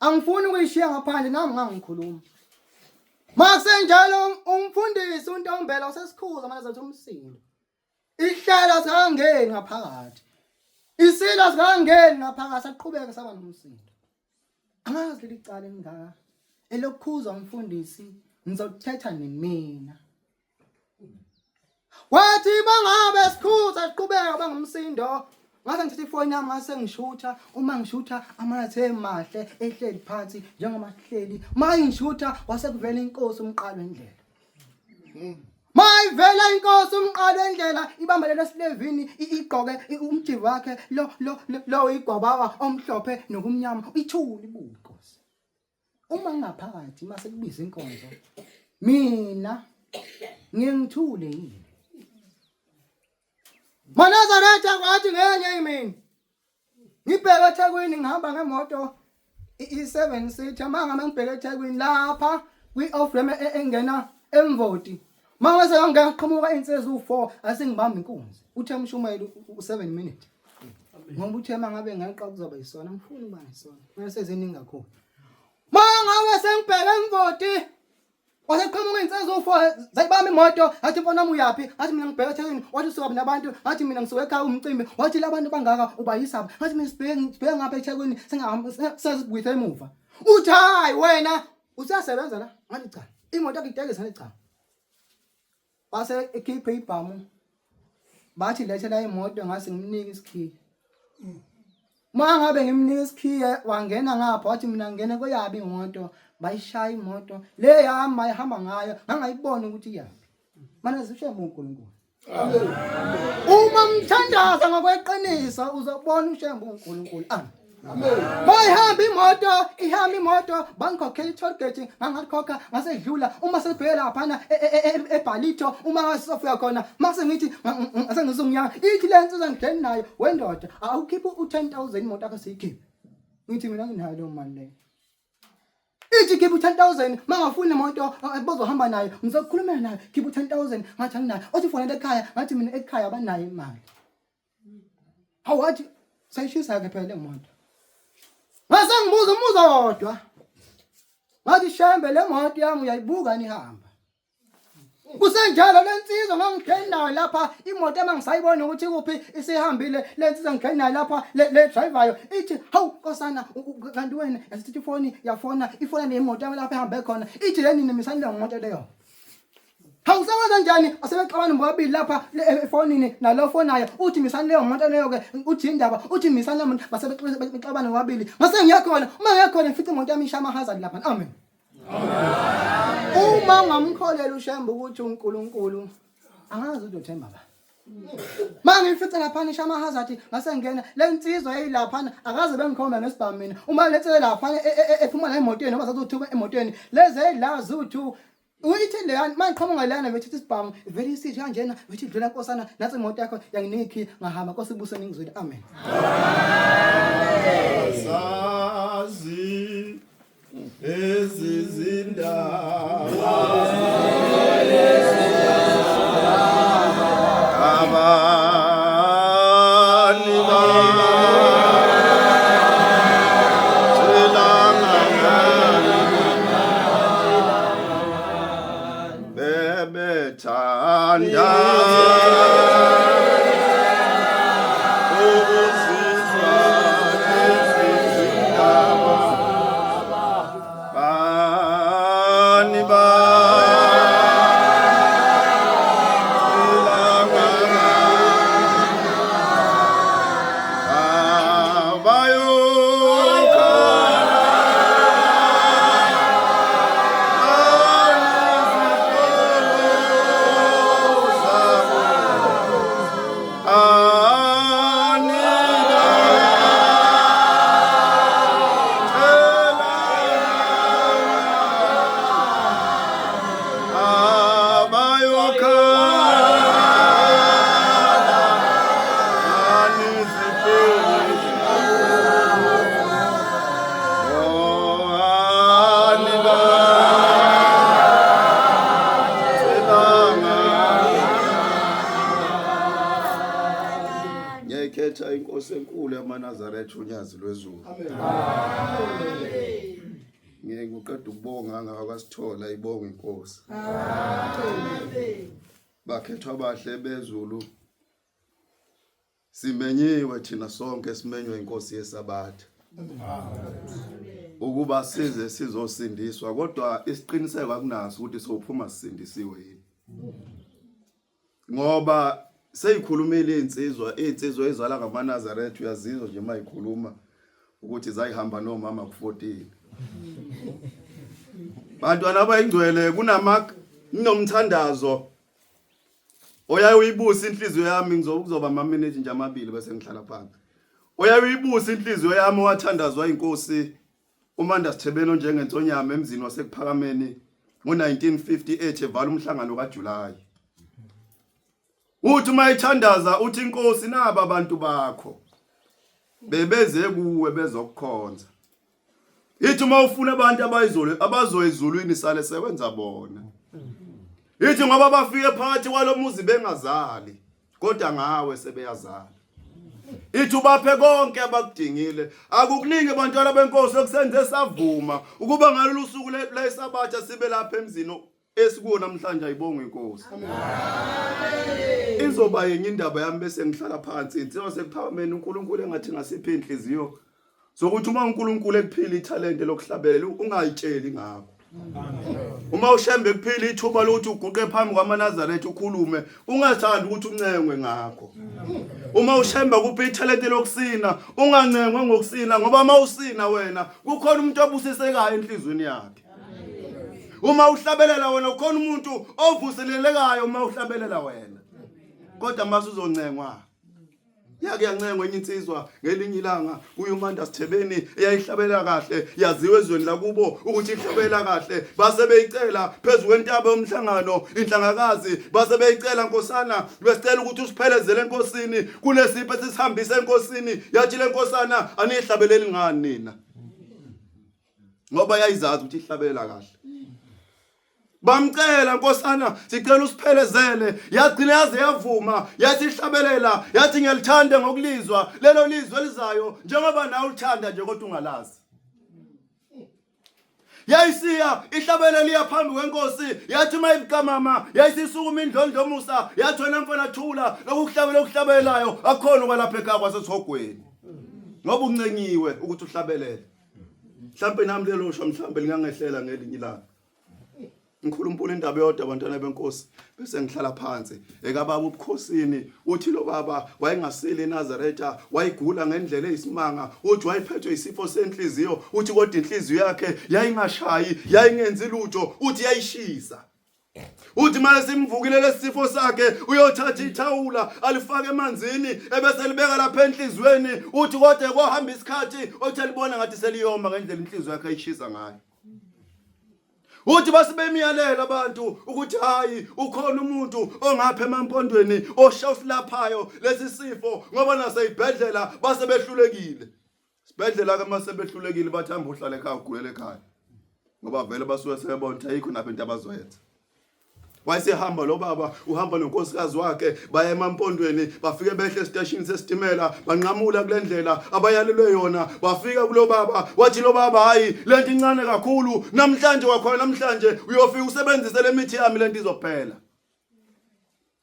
Angifuni ukuyishiya ngaphandle nami ngangikhuluma. Makusenjalo umfundisi uNtombela usesikhuza manje umsindo. Ihlelo singangeni ngaphakathi. Isilo singangeni ngaphakathi saqhubeka saba nomsindo. Angazi leli cala elingaka elokukhuza umfundisi ngizothetha nemina. Wathi bangabe sikhuza siqhubeka bangumsindo ngase ngithatha ifoni yami ngase ngishutha uma ngishutha amathe emahle ehleli phansi njengoba sihleli mayingishutha kwase kuvela inkosi umqalo wendlela Mayivela inkosi umqalo wendlela ibambelele esilevini igqoke umjiva wakhe lo lo lo igwabawa omhlophe nokumnyama ithuli ibuke inkosi Uma ngingaphakathi mase kubiza inkonzo mina ngiye ngithule yini? MaNazaretha kwathi ngenye imini ngibheke eThekwini ngihamba ngemoto i-seven seater uma ngabe ngibheke eThekwini lapha kwi-off ramp e, engena eMvoti uma ngase ngangena qhamuka insizwa u-4 asengibamba inkunzi uthe umshumayeli u-7 minute ngoba uthe uma ngabe ngeqa kuzoba yisona ngifuna ukuba nesona mase seziningi kakhulu uma ngabe sengibheke emvoti waseqhamuka iy'nsizwa u-four zayibamba imoto ngathi mfana wami uyaphi ngathi mina ngibheke ethekwini wathi usuka nabantu ngathi mina ngisuke ekhaya umcimbi wathi la bantu bangaka ubayisaphi ngathi mina sibheke sibheke ngapha ethekwini sesibuyise emuva uthi hayi wena usasebenza la ngathi cha imoto yakho itekisi ngathi cha Wase ekhiphe ibhamu bathi lethela imoto ngase ngimnike isikhiye. Uma ngabe ngimnika isikhiye wangena ngapha wathi mina ngingena kweyabo imoto bayishaya imoto le yami ayihamba ngayo ngangayibona ukuthi iyaphi. Manje zishembe uNkulunkulu. Uma mthandaza ngokweqiniso uzobona ushembe uNkulunkulu. Amen. Bayihamba imoto, ihamba imoto, bangikhokhela i-toll gate, ngangakhokha ngasedlula. Uma sebheke laphana e, e, e, eBhalito, uma ngasofika khona, mase ngithi ngase ngizonginyanga, ithi le nsizwa ngidleni nayo, wendoda, awukhiphe u-10,000 imoto yakho siyikhiphe. Ngithi mina nginayo leyo mali leyo. Ithi khipha u-10000 mangafuni imoto bazohamba nayo ngizokukhulumela nayo khipha u-10000 ngathi anginayo othi fonela ekhaya ngathi mina ekhaya abanayo imali Hawu wathi sayishisa ke phela lemoto. Ngase ngibuza umbuzo wodwa. Ngathi shembe le moto yami uyayibuka nihamba. Kusenjalo lensizwa ngangigeni nayo lapha imoto emangisayibona ukuthi kuphi isihambile lensizwa ngigeni nayo lapha le drivayo ithi hawu nkosana kanti wena yasithatha ifoni yafona ifona nemoto yami lapha ehambe khona ithi le nini misani le moto leyo Hawu sewenza njani asebexabana bobabili lapha efonini nalo fonayo uthi misani leyo moto leyo ke uthi indaba uthi misani leyo moto base bexabana bobabili ngase ngiyakhona uma ngiyakhona ngifice imoto yami isha ama-hazard lapha amen uma ungamkholela ushembe ukuthi uNkulunkulu angazi ukuthi uthemba ba Mangifice laphana isha ama-hazard ngase ngena le nsizwa yayilaphana akaze bengikhomba ngesibhamu mina uma letsele laphana e, e, e, ephuma la emotweni noma zazothuka emotweni lezi la ziwu-two Uyithi leyana mangiqhamuka leyana bethatha isibhamu vele isithi kanjena bethi dlula nkosana nathi imoto yakho yanginika ikhiye ngahamba nkosi ibuse ningizwile amen Sazi ezizindaba abani ba Bebethanda ukuzizwa lezi zindaba bani ba Abayo Eyayikhetha inkosi enkulu yamaNazaretha uNyazi lwezulu. Amen. Ngiye ngiqeda ukubonga ngakwaSithola ibonga inkosi. Amen. Bakhethwa abahle bezulu. Simenyiwe thina sonke simenywe inkosi yeSabatha. Ukuba size sizosindiswa kodwa isiqiniseko akunaso ukuthi sophuma sisindisiwe yini. Ngoba seyikhulumile insizwa, insizwa ezala ngamaNazaretha uyazizwa nje mayikhuluma ukuthi zayihamba nomama ku14. Bantwana abayingcwele kunama kunomthandazo oyaye uyibusa inhliziyo yami ngizokuzoba ama minute nje amabili bese ngihlala phansi. Oyaye uyibusa inhliziyo yami wathandazwa inkosi uManda Sithebeni onjengensonyama emzini wasekuphakameni ngo-1958 evala umhlangano kaJulayi. Uthi uma ethandaza uthi inkosi naba abantu bakho bebeze kuwe bezokukhonza. Ithi uma ufuna abantu abayizolo abazoya ezulwini sale sewenza bona. Ithi ngoba bafike phakathi kwalomuzi bengazali kodwa ngawe sebeyazala. Ithi ubaphe konke abakudingile. Akukuningi bantwana benkosi okusenze savuma ukuba ngalolu suku lesabatha sibe lapha emzini esikuwo namhlanje ayibongwe inkosi. Izoba yenye indaba yami bese ngihlala phansi insizwa sekuphakameni uNkulunkulu engathi ngasiphi inhliziyo sokuthi uma uNkulunkulu ekuphila ithalente lokuhlabelela ungayitsheli ngakho. Uma uShembe kuphila ithuba lokuthi uguqe phambi kwamaNazaretha ukhulume ungathandi ukuthi uncengwe ngakho. Uma uShembe kuphi ithalente lokusina ungancengwa ngokusina ngoba uma usina wena kukhona umuntu obusisekayo enhlizweni yakhe. Uma uhlabelela wena ukhona umuntu ovuselelekayo uma uhlabelela wena. Kodwa mase uzoncengwa Yake yancengwa enye insizwa ngelinye ilanga kuYumanda Sithebeni eyayihlabela kahle yaziwa ezweni lakubo ukuthi ihlabela kahle base beyicela phezu kwentaba yomhlangano inhlangakazi base beyicela nkosana besicela ukuthi usiphelezele enkosini kunesipho esisihambise enkosini yathi le nkosana aniyihlabeleli ngani nina ngoba yayizazi ukuthi ihlabela kahle bamcela nkosana sicela usiphelezele yagcina yaze yavuma yathi ihlabelela yathi ngiyalithanda ngokulizwa lelo lizwi elizayo njengoba nawe ulithanda nje kodwa ungalazi yayisiya ihlabele liya phambi kwenkosi yathi uma ibukamama yayisisukuma indlondlomusa yathi wena mfana thula lokuhlabela okuhlabelelayo akukhona ukwalapha ekhaya kwasesihogweni ngoba uncengiwe ukuthi uhlabelele mhlampe nami lelo sho mhlampe lingangehlela ngelinye ilanga ngikhulumpula indaba yodwa abantwana benkosi bese ngihlala phansi ekababa ubukhosini uthi lo baba wayengasile eNazaretha wayigula ngendlela eyisimanga uthi wayephethwe isifo senhliziyo uthi kodwa inhliziyo yakhe yayingashayi yayingenzi lutho uthi yayishisa Uthi manje simvukile lesifo sakhe uyothatha ithawula alifake emanzini ebese libeka lapha enhlizweni uthi kodwa kwahamba isikhathi othi elibona ngathi seliyoma ngendlela inhliziyo yakhe ayishisa ngayo. Uthi basebemiyalela abantu ukuthi hayi ukhona umuntu ongapha emampondweni oshawusilaphayo lesi sifo ngoba naseyibhedlela basebehlulekile. Sibhedlela ke mase behlulekile bathi hamba uhlale ekhaya ugulele ekhaya. Ngoba vele basuke sebebona ukuthi ayikho napha into abazoyenza. Wayesehamba lo baba uhamba nonkosikazi wakhe baya emampondweni bafike behle esiteshini sesitimela banqamula kule ndlela abayalelwe yona bafika kulo baba wathi lo baba hayi lento incane kakhulu namhlanje wakhona namhlanje uyofika usebenzise le mithi yami lento izophela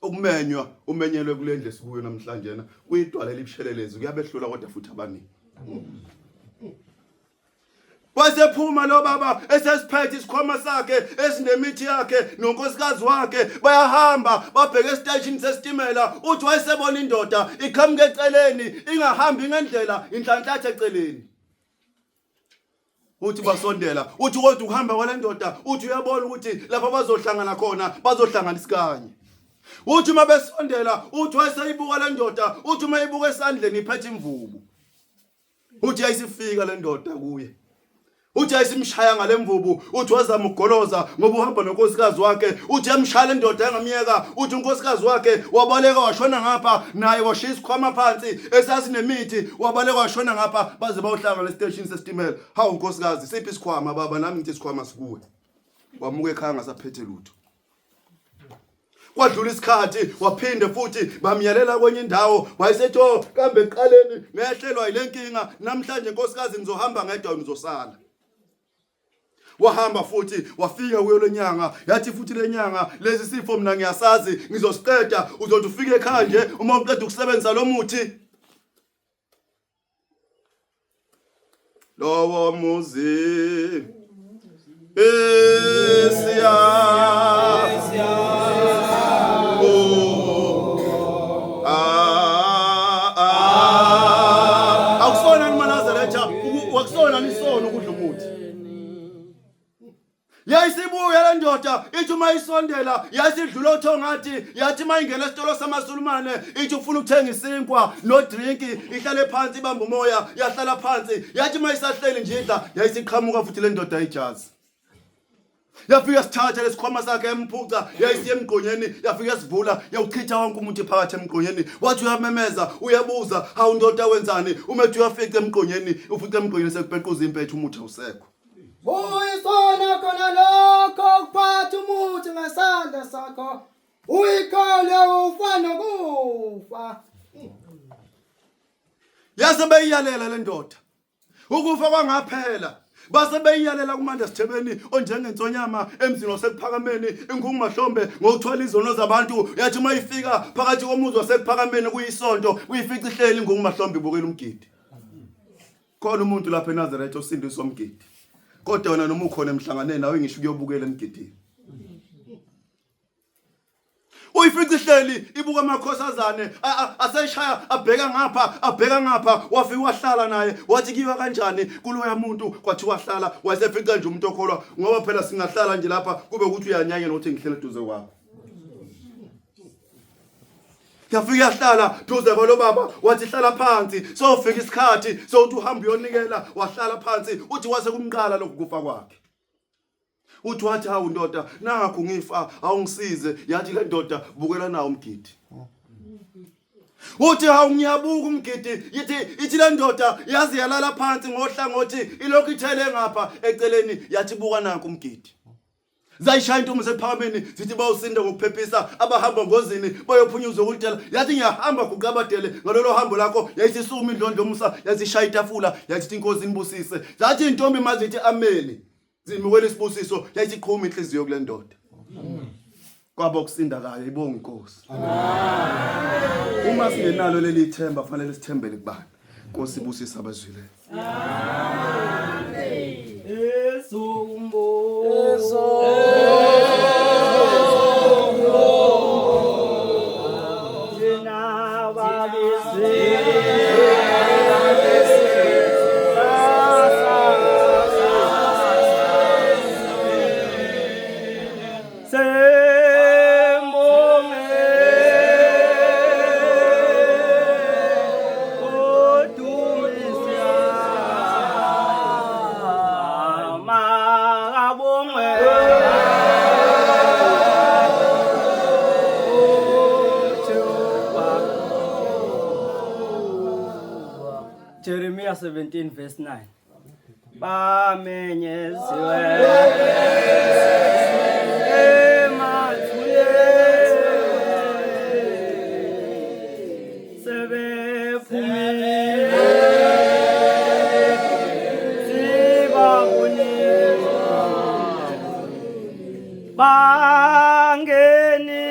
Ukumenywa umenyelwe kule ndlu esikuyo namhlanje na kuyidwala elibushelelezi kuyabehlula kodwa futhi abaningi. Wasephuma lo baba esesiphethe isikhwama sakhe esinemithi yakhe nonkosikazi wakhe bayahamba babheke esiteshini sesitimela uthi wayesebona indoda iqhamuka eceleni ingahambi ngendlela inhlanhlatha eceleni uthi basondela uthi kodwa ukuhamba kwale ndoda uthi uyabona ukuthi lapha bazohlangana khona bazohlangana isikanye uthi uma besondela uthi wayeseyibuka le ndoda uthi uma ibuka esandleni iphethe imvubu uthi yayisifika le ndoda kuye uthi yayisimshaya ngale mvubu uthi wazama ukugoloza ngoba uhamba nonkosikazi wakhe uthi yamshaya le ndoda yangamyeka uthi unkosikazi wakhe wabaleka washona ngapha naye washiya isikhwama phansi esasinemithi wabaleka washona ngapha baze bayohlangana esiteshini sesitimela hawu nkosikazi siphi isikhwama baba nami ngithi isikhwama sikuwe wamuka ekhaya ngasaphethe lutho. Kwadlula isikhathi waphinde futhi bamyalela kwenye indawo wayesethi oh kambe ekuqaleni ngehlelwa yile nkinga namhlanje nkosikazi ngizohamba ngedwa ngizosala. Wahamba futhi wafika kuyo lenyanga yathi futhi lenyanga lesi sifo mina ngiyasazi ngizosiqeda uzothi ufike ekhaya nje uma uqeda ukusebenzisa lo muthi lowo muzi esiya akusona ni manazaretha akusona nisono ukudla umuthi Yayisibuya le ndoda ithi uma isondela yasidlula othongathi yathi uma ingena esitolo samasulumane ithi ufuna ukuthenga isinkwa nodrinki ihlale phansi ibamba umoya yahlala phansi yathi uma isahleli nje idla yayisiqhamuka futhi le ndoda ijazi yafika sithatha lesikhwama sakhe emphuca yayisiya emgqonyeni yafika sivula yawuchitha wonke umuntu phakathi emgqonyeni wathi uyamemeza uyabuza hawu ndoda wenzani uma ethi uyafica emgqonyeni ufica emgqonyeni sekupequza impethu umuthi awusekho Kuyisona khona lokho ukuphatha umuthi ngesandla sakho uyikhole ufa nokufa. Yase beyiyalela le ndoda. Ukufa kwangaphela. Base beyiyalela kumanda sithebeni onjengensonyama emzini wasekuphakameni inkungu mahlombe ngokuthwala izono zabantu yathi uma ifika phakathi komuzi wasekuphakameni kuyisonto uyifica ihleli inkungu mahlombe ibukela umgidi. Khona umuntu lapha eNazaretha osindiswa umgidi. Kodwa wena noma ukhona emhlanganweni nawe ngisho ukuyobukela emgidini. Uyifica ihleli ibuka amakhosazane aseshaya abheka ngapha abheka ngapha wafika wahlala naye wathi kiwa kanjani kuloya muntu kwathi wahlala wayesefica nje umuntu okholwa ngoba phela singahlala nje lapha kube ukuthi uyanyanya nokuthi ngihlele eduze kwakho. Yafika yahlala duze kwalo baba wathi hlala phansi sofika isikhathi sokuthi uhambe uyonikela wahlala phansi uthi wase kumqala lokhu kufa kwakhe uthi wathi hawu ndoda nakho ngifa awungisize yathi le ndoda bukela nawo umgidi uthi hawu ngiyabuka umgidi yithi ithi le ndoda yazi yalala phansi ngohlangothi ilokhu ithele ngapha eceleni yathi buka nanku umgidi Zayishaya intombi sephakameni zithi bawusinda ngokuphephisa abahamba ngozini bayophunyuzwa ukudela yathi ngiyahamba guqabadele ngalolo hambo lakho yayisisuma indlondlo musa yayisishaya itafula yayithi inkosi inibusise zathi intombi mazithi ameni zimukela isibusiso yayisiqhuma inhliziyo kule ndoda kwaba ukusinda kayo ibonga inkosi uma singenalo leli themba fanele sithembele kubani Nkosi ibusise abazwile Amen Ezombo Jeremiah 17 verse 9 Bamenyeziwe emathuneni sebephumile sibabonile bangeni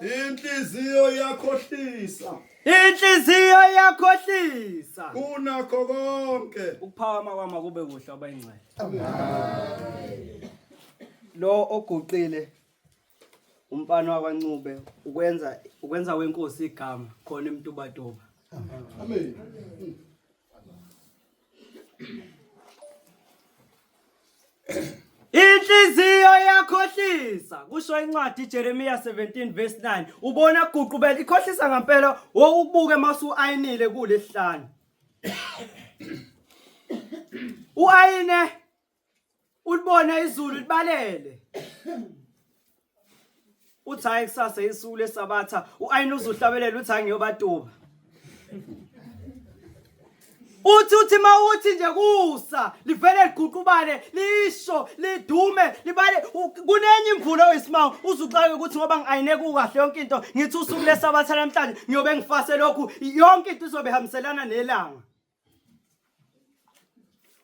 Inhliziyo yakhohlisa. Inhliziyo yakhohlisa. Kunakho konke. Ukuphakama kwami kube kuhle abayingcwele. Amen. Lo oguqile umfana wakwaNcube ukwenza ukwenza kwenkosi igama khona eMtubatuba. Amen. Inhliziyo yakhohlisa kusho incwadi Jeremiah 17 verse 9 ubona kuguqubela ikhohlisa ngempela wokubuke masu ayinile kulesihlanu uayine Ulibona izulu libalele. Uthi hayi kusasa isuku lesabatha uAyini uzohlabelela uthi hayi ngiyobatuba. Uthi uthi mawuthi nje kusa livele liguqubale lisho lidume libale kunenye imvula oyisimanga uzuxake ukuthi ngoba ngiayine kukahle yonke into ngithi usuku lesabatha namhlanje ngiyobe ngifase lokhu yonke into izobe ihambiselana nelanga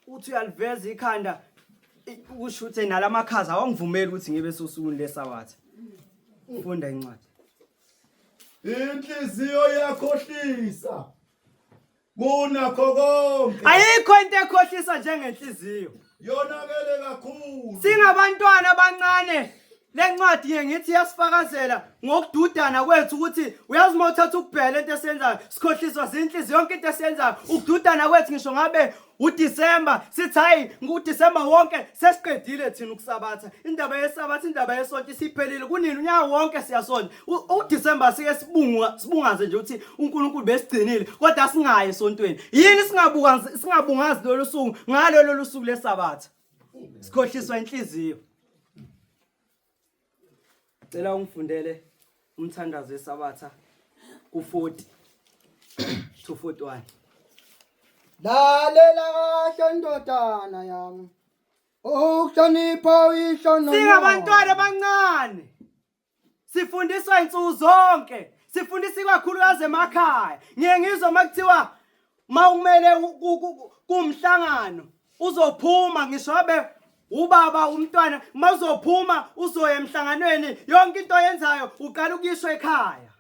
uthi uyaliveza ikhanda usho ukuthi nalamakhaza awangivumeli ukuthi ngibe sosukwini lesabatha funda incwadi Inhliziyo yakhohlisa kunakho konke. Ayikho into ekhohlisa njengenhliziyo. Yonakele kakhulu. Singabantwana abancane lencwadi ke ngithi iyasifakazela ngokududana kwethu ukuthi uyazi uma uthatha ukubheka lento esiyenzayo sikhohliswa zinhliziyo yonke into esiyenzayo ukududana kwethu ngisho ngabe uDisemba sithi hayi nguDisemba wonke sesiqedile thina ukusabatha indaba yesabatha indaba yesonto isiphelile kunini unyaka wonke siyasonta uDisemba sike sibunga sibungaze nje ukuthi uNkulunkulu besigcinile kodwa singayi esontweni yini singabuka singabungazi lolu suku ngalo lolu suku lesabatha sikhohliswa inhliziyo Cela ungifundele umthandazo weSabatha ku-40 to 41. Lalela kahle ndodana yami. Ukuhlonipha uyihlo nonyoko. Singabantwana abancane. Sifundiswa insuku zonke. Sifundisa ikakhulukazi emakhaya. Ngiye ngizwe uma kuthiwa mawumele kumhlangano uzophuma ngisho abe ubaba umntwana mawuzophuma uzoya emhlanganweni yonke into oyenzayo uqala ukuyisho ekhaya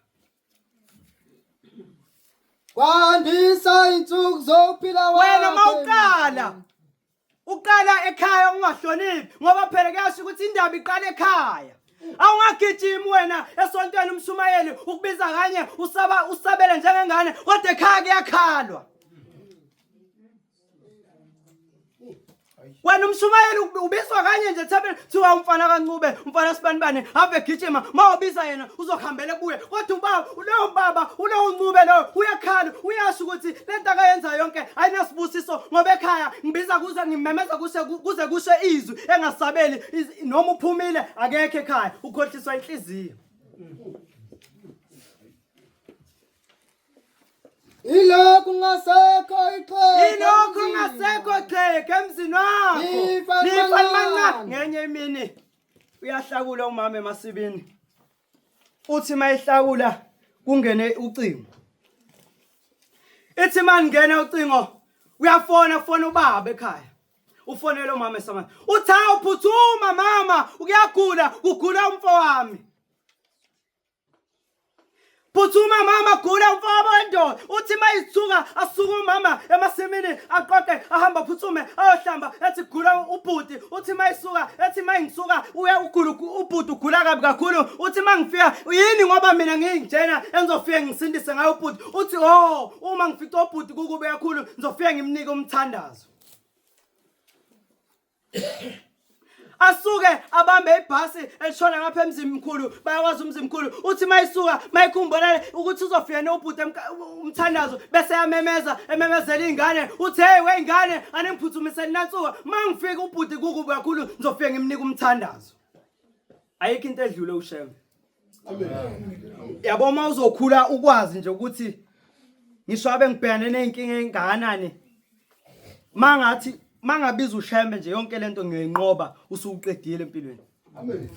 Kwandisa insuku zokuphila wena mawuqala uqala ekhaya ungahloniphi ngoba phela kuyasho ukuthi indaba iqala ekhaya awungagijimi wena esontweni umshumayeli ukubiza kanye usaba usabele njengengane kodwa ekhaya kuyakhalwa wena umshumayeli ubizwa kanye nje thebe thiwa umfana kaNcube umfana sibanibani ave gijima mawubiza yena uzokuhambela kuye kodwa ubaba ulowo baba ulowo Ncube lowo uyakhala uyasho ukuthi lento akayenza yonke ayinasibusiso ngoba ekhaya ngibiza kuze ngimemeza kuse kuze kushe izwi engasabeli noma uphumile akekho ekhaya ukhohliswa inhliziyo Ilokhu ngasekho ixhegu. Ilokhu ngasekho xhegu emzini wakho. Lifa Lifa limancane. Ngenye imini uyahlakula umama emasibini. Uthi mayihlakula kungene ucingo. Ithi maningena ucingo uyafona kufona ubaba ekhaya. Ufonela umama esamana. Uthi hawu phuthuma mama ukuyagula kugula umfowami. Phuthuma mama gula umfowabo wendoda uthi mayithuka asuke umama emasimini aqoqe ahamba phuthume ayohlamba ethi gula ubhuti uthi mayisuka ethi mayingisuka uya ugula ubhuti ugula kabi kakhulu uthi mangifika yini ngoba mina nginjena engizofike ngisindise ngayo ubhuti uthi oh uma ngifica ubhuti kukube kakhulu ngizofike ngimnike umthandazo asuke abambe ibhasi elishona ngapha emzimkhulu bayakwazi umzimkhulu uthi mayisuka mayikhumbula ukuthi uzofika nobhuti umthandazo bese yamemeza ememezela iy'ngane uthi hey wey'ngane aningphuthumiseni nansuka ma ngifika ubhuti kukubi kakhulu ngizofike ngimnike umthandazo ayikho into edlule ushembe yabo uma uzokhula ukwazi nje ukuthi ngisho abe ngibhekane nezinkinga engakanani mangathi mangabiza ushembe nje yonke lento ngiyoyinqoba usuqedile empilweni amen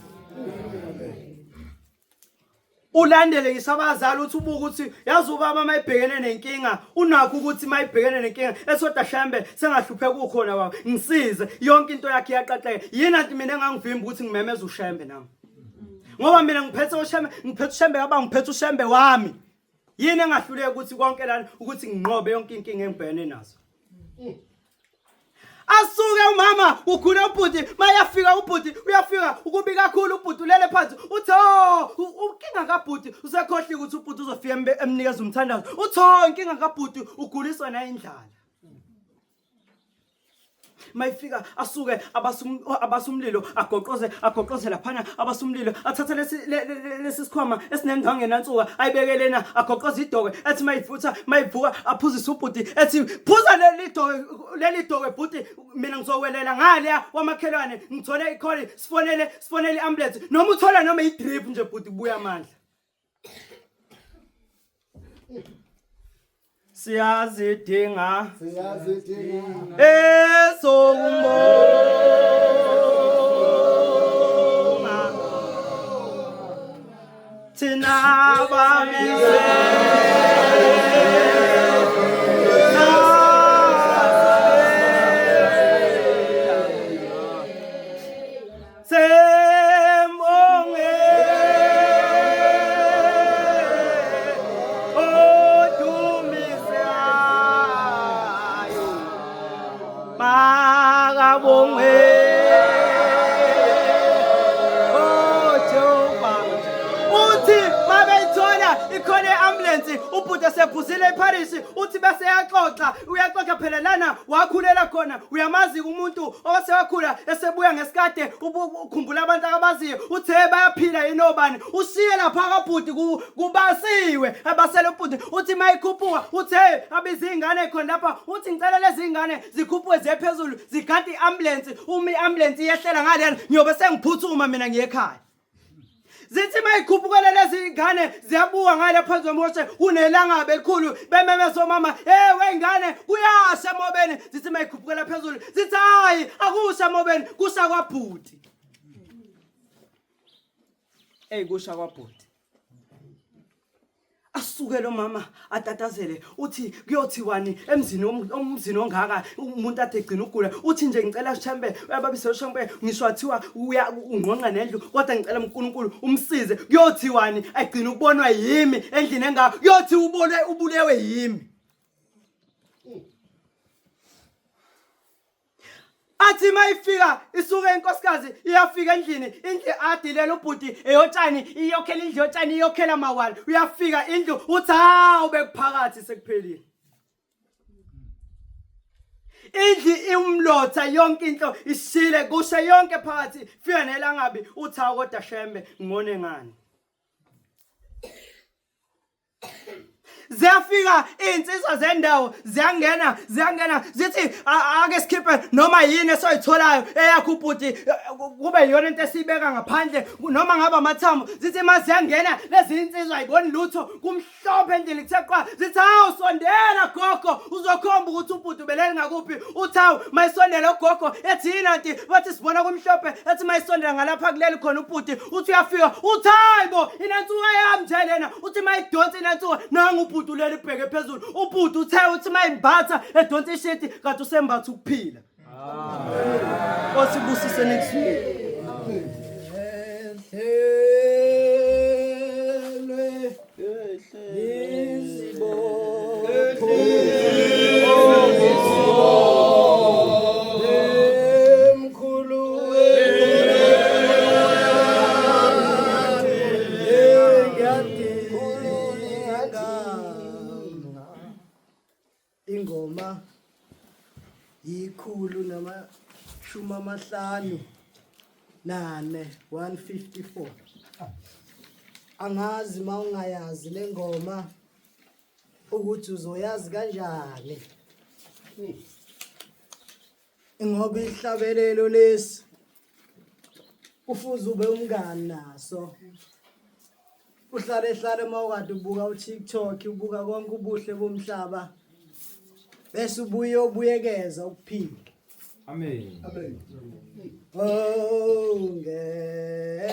ulandele ngisho abazali uthi ubuka ukuthi yazi ubaba mayibhekene nenkinga unakho ukuthi mayibhekene nenkinga esodwa shembe sengahlupheka ukhona baba ngisize yonke into yakhe iyaqaqeka yini anti mina engangivimba ukuthi ngimemeze ushembe nami ngoba mina ngiphethe ushembe ngiphethe ushembe kaba ngiphethe ushembe wami yini engahluleka ukuthi konke lana ukuthi nginqobe yonke inkinga engibhekene nazo asuke umama ugula ubhuti mayafika ubhuti uyafika ukubi kakhulu ubhuti ulele phansi uthi oh inkinga kabhuti usekhohliwe ukuthi ubhuti uzofika emnikeza umthandazo uthi oh inkinga kabhuti uguliswa nayindlala Mayifika asuke abasumlilo agoqoze agoqoze laphana abasumlilo athathe lesi lesi sikhwama esinendwangu enansuka ayibeke lena agoqoze idokwe ethi mayivutha mayivuka aphuzise ubhuti ethi phuza leli dokwe leli dokwe bhuti mina ngizowelela ngaleya wamakhelwane ngithole ikholi sifonele sifonele i-ambulance noma uthola noma i-drip nje bhuti kubuya amandla Siyazidinga Siyazidinga ezokumbonga thina bamise Sembonge odumisayo makabongwe oJehova uthi babeyithola ikhona i-ambulance ubhuti esephuzile eParis uthi bese yaxoxa uyaxoxa phela lana wakhulela khona uyamazi umuntu osewakhula esebuya ngesikade ukhumbula abantu akabaziyo uthe bayaphila yini obani ushiye lapha kabhuti kubasiwe abasele ubhuti uthi mayikhuphuka uthe abiza izingane khona lapha uthi ngicela lezi zingane zikhuphuke ziye phezulu zigade i-ambulance uma i-ambulance iyehlela ngalena ngiyobe sengiphuthuma mina ngiye ekhaya zithi mayikhuphukele lezi ngane ziyabuka ngale phansi kwemoshe kunelangabe elikhulu bememeza omama hey wengane kuyasha emobeni zithi mayikhuphukela phezulu zithi hayi akusha emobeni kusha kwabhuti ey kusha kwabhuti asuke lo mama atatazele uthi kuyothiwani emzini omzini ongaka umuntu ade egcina ukugula uthi nje ngicela shembe uyababisa shembe ngisho athiwa uya ungqonqa nendlu kodwa ngicela uNkulunkulu umsize kuyothiwani agcina ukubonwa yimi endlini engaka kuyothi ubole ubulewe yimi athi mayifika isuke inkosikazi iyafika endlini indlu adilela ubhuti eyotshani iyokhela indlu yotshani iyokhela mawala uyafika indlu uthi hawu bekuphakathi sekuphelile indlu iwumlotha yonke into ishile kushe yonke phakathi fika nelangabi uthi hawu kodwa shembe ngone ngani ziyafika iy'nsizwa zendawo ziyangena ziyangena zithi ake sikhiphe noma yini esoyitholayo eyakho ubhuti eh, kube yiyona into esiyibeka ngaphandle noma ngabe amathambo zithi ma ziyangena lezi insizwa ayiboni lutho kumhlophe endlini kuthe qwa zithi hawu sondela gogo uzokhomba ukuthi ubhuti ubelele ngakuphi uthi hawu mayisondela ugogo ethi yini anti bathi sibona kumhlophe ethi mayisondela ngalapha kuleli khona ubhuti uthi uyafika uthi hayi bo inansuka yami nje lena uthi mayidonsa inansuka nangu ubhuti ulele ibheke phezulu ubhuti uthe uthi mayimbatha edonsa ishiti kanti usembatha ukuphila Nkosi ibusise next week Ingoma 154 154 angazi mawungayazi lengoma ukuthi uzoyazi kanjani ngoba ihlabelelo lesi kufuze ube umngani naso uhlale hlale uma ukade ubuka uTikTok ubuka konke ubuhle bomhlaba bese ubuye ubuyekeza ukuphila Amen. Amen. Oh ngehle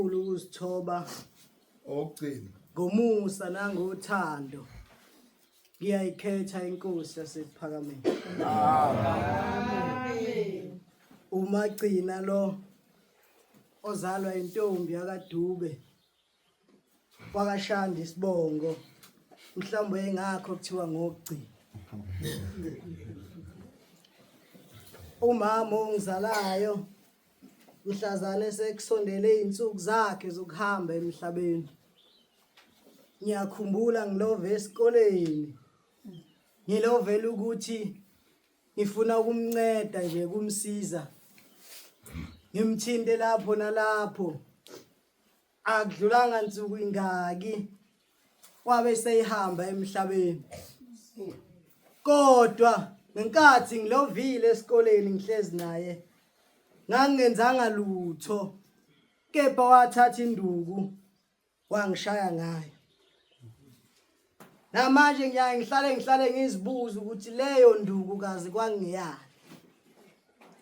Ngokukhulu ukuzithoba Okugcina. Ngomusa nangothando ngiyayikhetha inkosi yaseKuphakameni. Umagcina lo ozalwa intombi yakaDube kwakaShandi isibongo mhlawumbe engakho kuthiwa ngokugcina. Umama ongizalayo mhlazane sekusondele izinsuku zakhe zokuhamba emhlabeni. Ngiyakhumbula ngilove esikoleni. Ngilovela ukuthi ngifuna ukumnceda nje kumsiza. Ngimthinte lapho nalapho. Akudlulanga nsuku ingaki wabe seyihamba emhlabeni. Kodwa ngenkathi ngilovile esikoleni ngihlezi naye ngangingenzanga lutho kepha wathatha induku wangishaya ngayo. Namanje ngiyaye ngihlale ngihlale ngizibuza ukuthi leyo nduku kazi kwangiyani.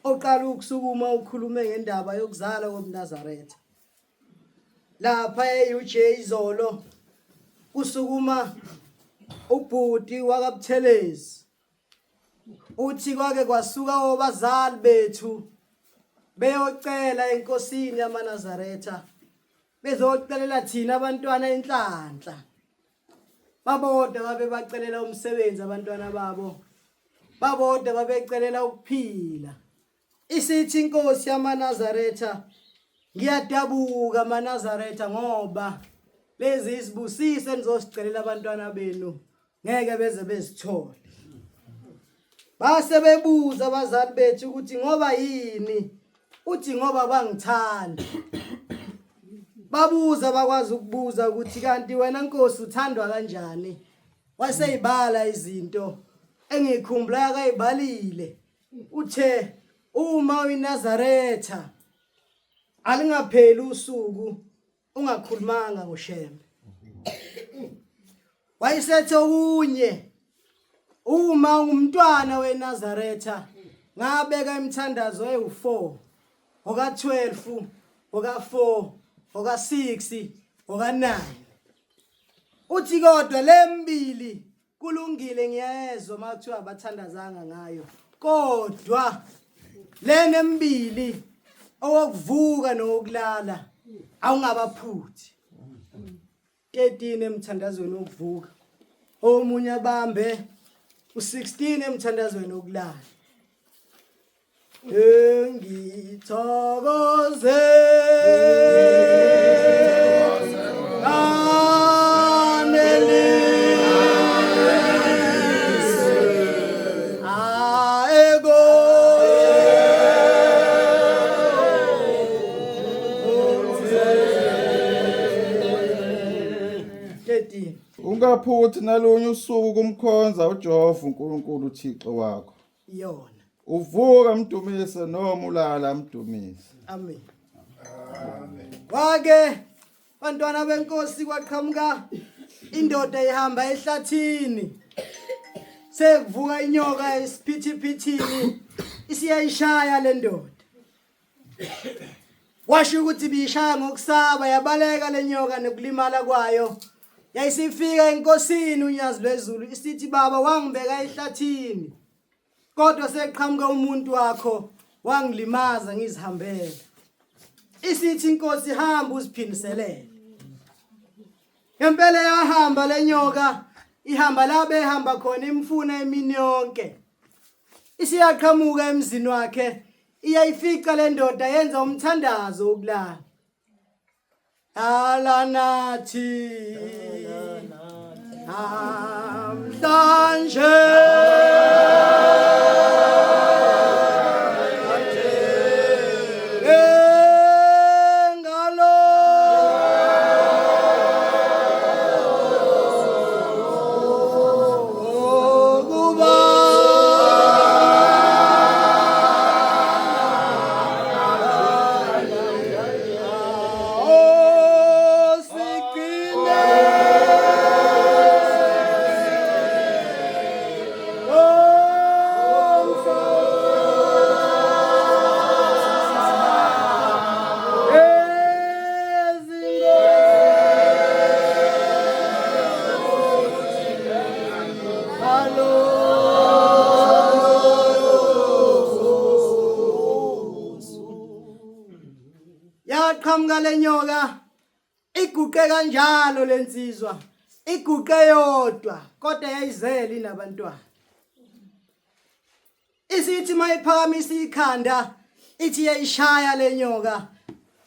Oqala ukusukuma ukhulume ngendaba yokuzala kobuNazaretha. Lapha e-UJ izolo kusukuma ubhuti wakaButhelezi. Uthi kwake kwasuka obazali bethu beyocela enkosini yamaNazaretha bezocelela thina abantwana inhlanhla. Babodwa babebacelela umsebenzi abantwana babo. Babodwa babecelela ukuphila. Isithi inkosi yamaNazaretha ngiyadabuka maNazaretha ngoba lezi izibusiso enizosicelela abantwana benu ngeke beze bezithole. Base bebuza abazali bethu ukuthi ngoba yini? Uthi ngoba bangithanda. Babuza bakwazi ukubuza ukuthi kanti wena Nkosi uthandwa kanjani? Waseyibala izinto engikhumbula akayibalile. Uthe uma uyiNazaretha alingapheli usuku ungakhulumanga ngoShembe. Wayesethe okunye uma ungumntwana weNazaretha ngabeka imithandazo ewu4 oka12 oka4 oka6 oka9 uthi kodwa lembili Kulungile ngiyezwa uma kuthiwa abathandazanga ngayo kodwa lena emibili owokuvuka nowokulala awungabaphuthi 13 emthandazweni wokuvuka omunye abambe u16 emthandazweni wokulala Engithokoze Aego Ungaphuthi nalunye usuku kumkhonza uJehova uNkulunkulu uThixo wakho. Iyona. Uvuka mdumise noma ulala mdumise. Amen. Kwake bantwana benkosi kwaqhamuka indoda ihamba ehlathini. Sekuvuka inyoka esiphithiphithini isiyayishaya le ndoda. Washo ukuthi ibishaya ngokusaba yabaleka le nyoka nokulimala kwayo. Yayisifika enkosini uNyazi lwezulu isithi baba wangibeka ehlathini. Kodwa seqhamuka umuntu wakho wangilimaza ngizihambele. Isithi inkosi hamba uziphindiselele. Ngempela yahamba lenyoka ihamba la behamba khona imfuna imini yonke. Isiyaqhamuka emzini wakhe iyayifica le ndoda yenza umthandazo wokulala. Alanathi namhlanje engalo kuba Iguqe kanjalo lensizwa, iguqe yodwa kodwa yayizele inabantwana. Isithi mayiphakamisa ikhanda ithi yayishaya lenyoka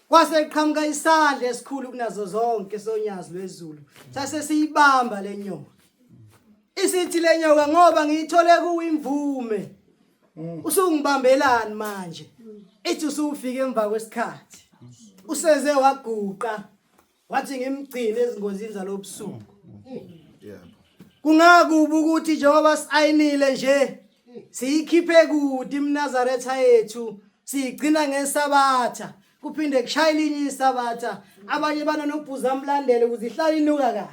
kwase qhamuka isandla esikhulu kunazo zonke sonyazi lwezulu sase siyibamba lenyoka. Isithi lenyoka ngoba ngiyithole kuwe imvume usungibambelani manje ithi usufike emva kwesikhathi useze waguqa wathi ngimgcine ezingozini zalobusuku kungakubi ukuthi njengoba siayinile nje siyikhiphe kude imnazaretha yethu siyigcina ngesabatha kuphinde kushaye elinye isabatha abanye banonobhuza amlandele ukuze ihlale inuka kahle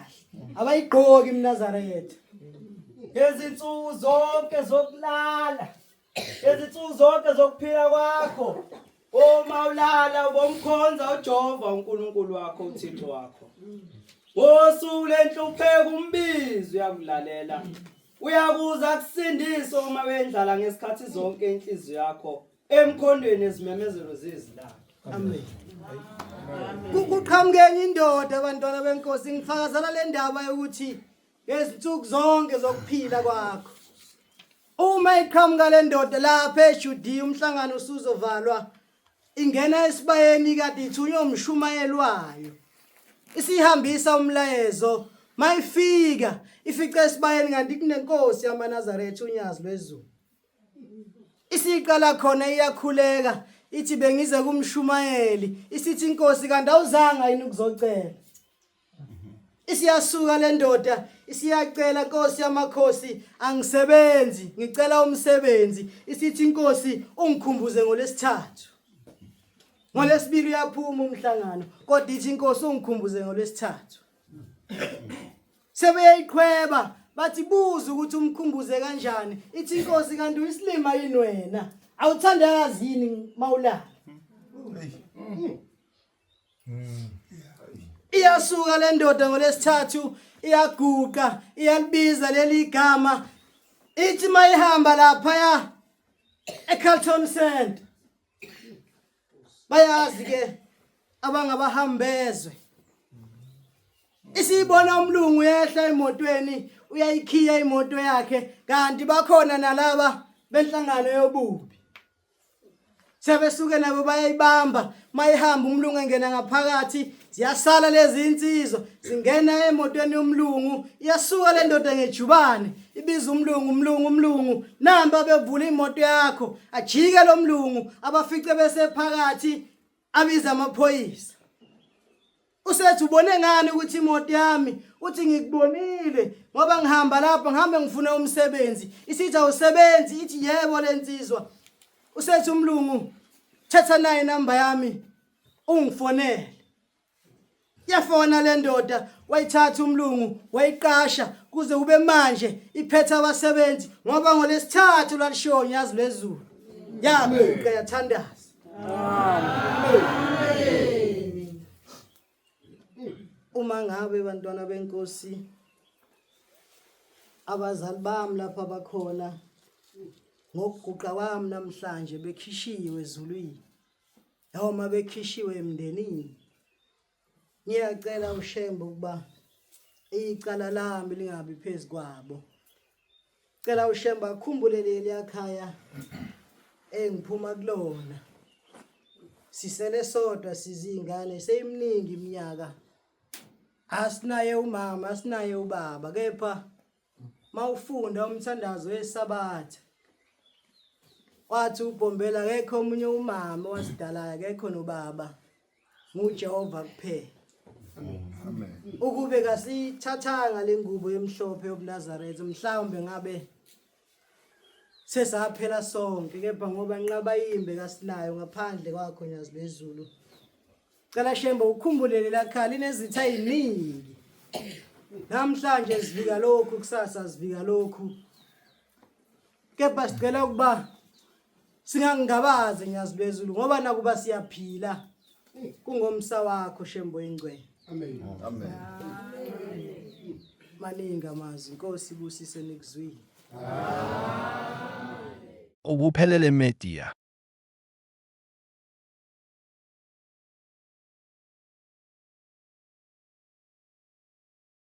abayigqoki imnazaretha Ngezinsuku zonke zokulala, ngezinsuku zonke zokuphila kwakho, uma ulala ubomkhonza uJehova uNkulunkulu wakho uThixo wakho. Ngosuku lenhlupheko umbizi uyakulalela. Uyakuza akusindise uma wendlala ngesikhathi zonke inhliziyo yakho emkhondweni ezimemezelo zezwi lakhe. Amen. Kuqhamuke enye indoda abantwana benkosi ngifakazela le ndaba yokuthi ngezinsuku zonke zokuphila kwakho. Uma iqhamuka le ndoda lapha eJudiya umhlangano usuzovalwa ingena esibayeni kade ithunywe umshumayeli wayo. Isihambisa umlayezo mayifika ifice esibayeni kanti kunenkosi yamaNazaretha unyazi lwezulu. Isiqala khona iyakhuleka ithi bengize kumshumayeli isithi inkosi kanti awuzanga yini ukuzocela. Isiyasuka le ndoda isiyacela Nkosi yamakhosi angisebenzi ngicela umsebenzi isithi inkosi ungikhumbuze ngolesithathu ngolesibili uyaphuma umhlangano kodwa ithi inkosi ungikhumbuze ngolesithathu sebeyayiqhweba bathi buza ukuthi umkhumbuze kanjani ithi inkosi kanti uyisilima yini wena awuthandazi yini mawulala Iyasuka le ndoda ngolesithathu iyaguqa iyalibiza leli gama ithi mayihamba laphaya eCarlton Center bayazi ke abangabahambezwe isibona umlungu yehla emotweni uyayikhiya imoto yakhe kanti bakhona nalaba benhlangano yobubi Sebesuke nabo bayayibamba mayihamba umlungu engena ngaphakathi ziyasala lezi insizwa zingena emotweni yomlungu iyasuka le ndoda ngejubane ibiza umlungu umlungu umlungu namba bevula imoto yakho ajike lo mlungu abafice besephakathi abiza amaphoyisa Usethi ubone ngani ukuthi imoto yami uthi ngikubonile ngoba ngihamba lapha ngihambe ngifuna umsebenzi isithi awusebenzi ithi yebo lensizwa usethi umlungu thatha naye inamba yami ungifonele yafona le ndoda wayithatha umlungu wayiqasha kuze kube manje iphethe abasebenzi ngoba ngolesithathu lwalishiwo unyazi lwezulu yaguqa yathandaza Uma ngabe bantwana benkosi abazali bami lapha bakhona ngokuguqa kwami namhlanje bekhishiwe ezulwini noma bekhishiwe emndenini ngiyacela uShembe ukuba icala lami lingabi phezu kwabo Cela uShembe akhumbule leli yakhaya engiphuma kulona. Sisele sodwa sizingane seyimningi iminyaka. Asinaye umama, asinaye ubaba kepha mawufunda umthandazo weSabatha wathi uBhombela akekho omunye umama owasidalayo akekho nobaba nguJehova kuphela. Amen. Ukube kasithathanga le ngubo emhlophe yobuNazaretha mhlawumbe ngabe sesaphela sonke kepha ngoba nqaba yimbe kasinayo ngaphandle kwakho nyazi lwezulu. Cela Shembe ukhumbule lela khaya linezitha eziningi. Namhlanje sivika lokhu kusasa sivika lokhu. Kepha sicela ukuba singangingabazi nyazi lwezulu ngoba nakuba siyaphila kungomsa wakho Shembe oyingcwele. Amen. Amen. Maningi amazwi Nkosi ibusise nikuzwile. Ukuphelele Media.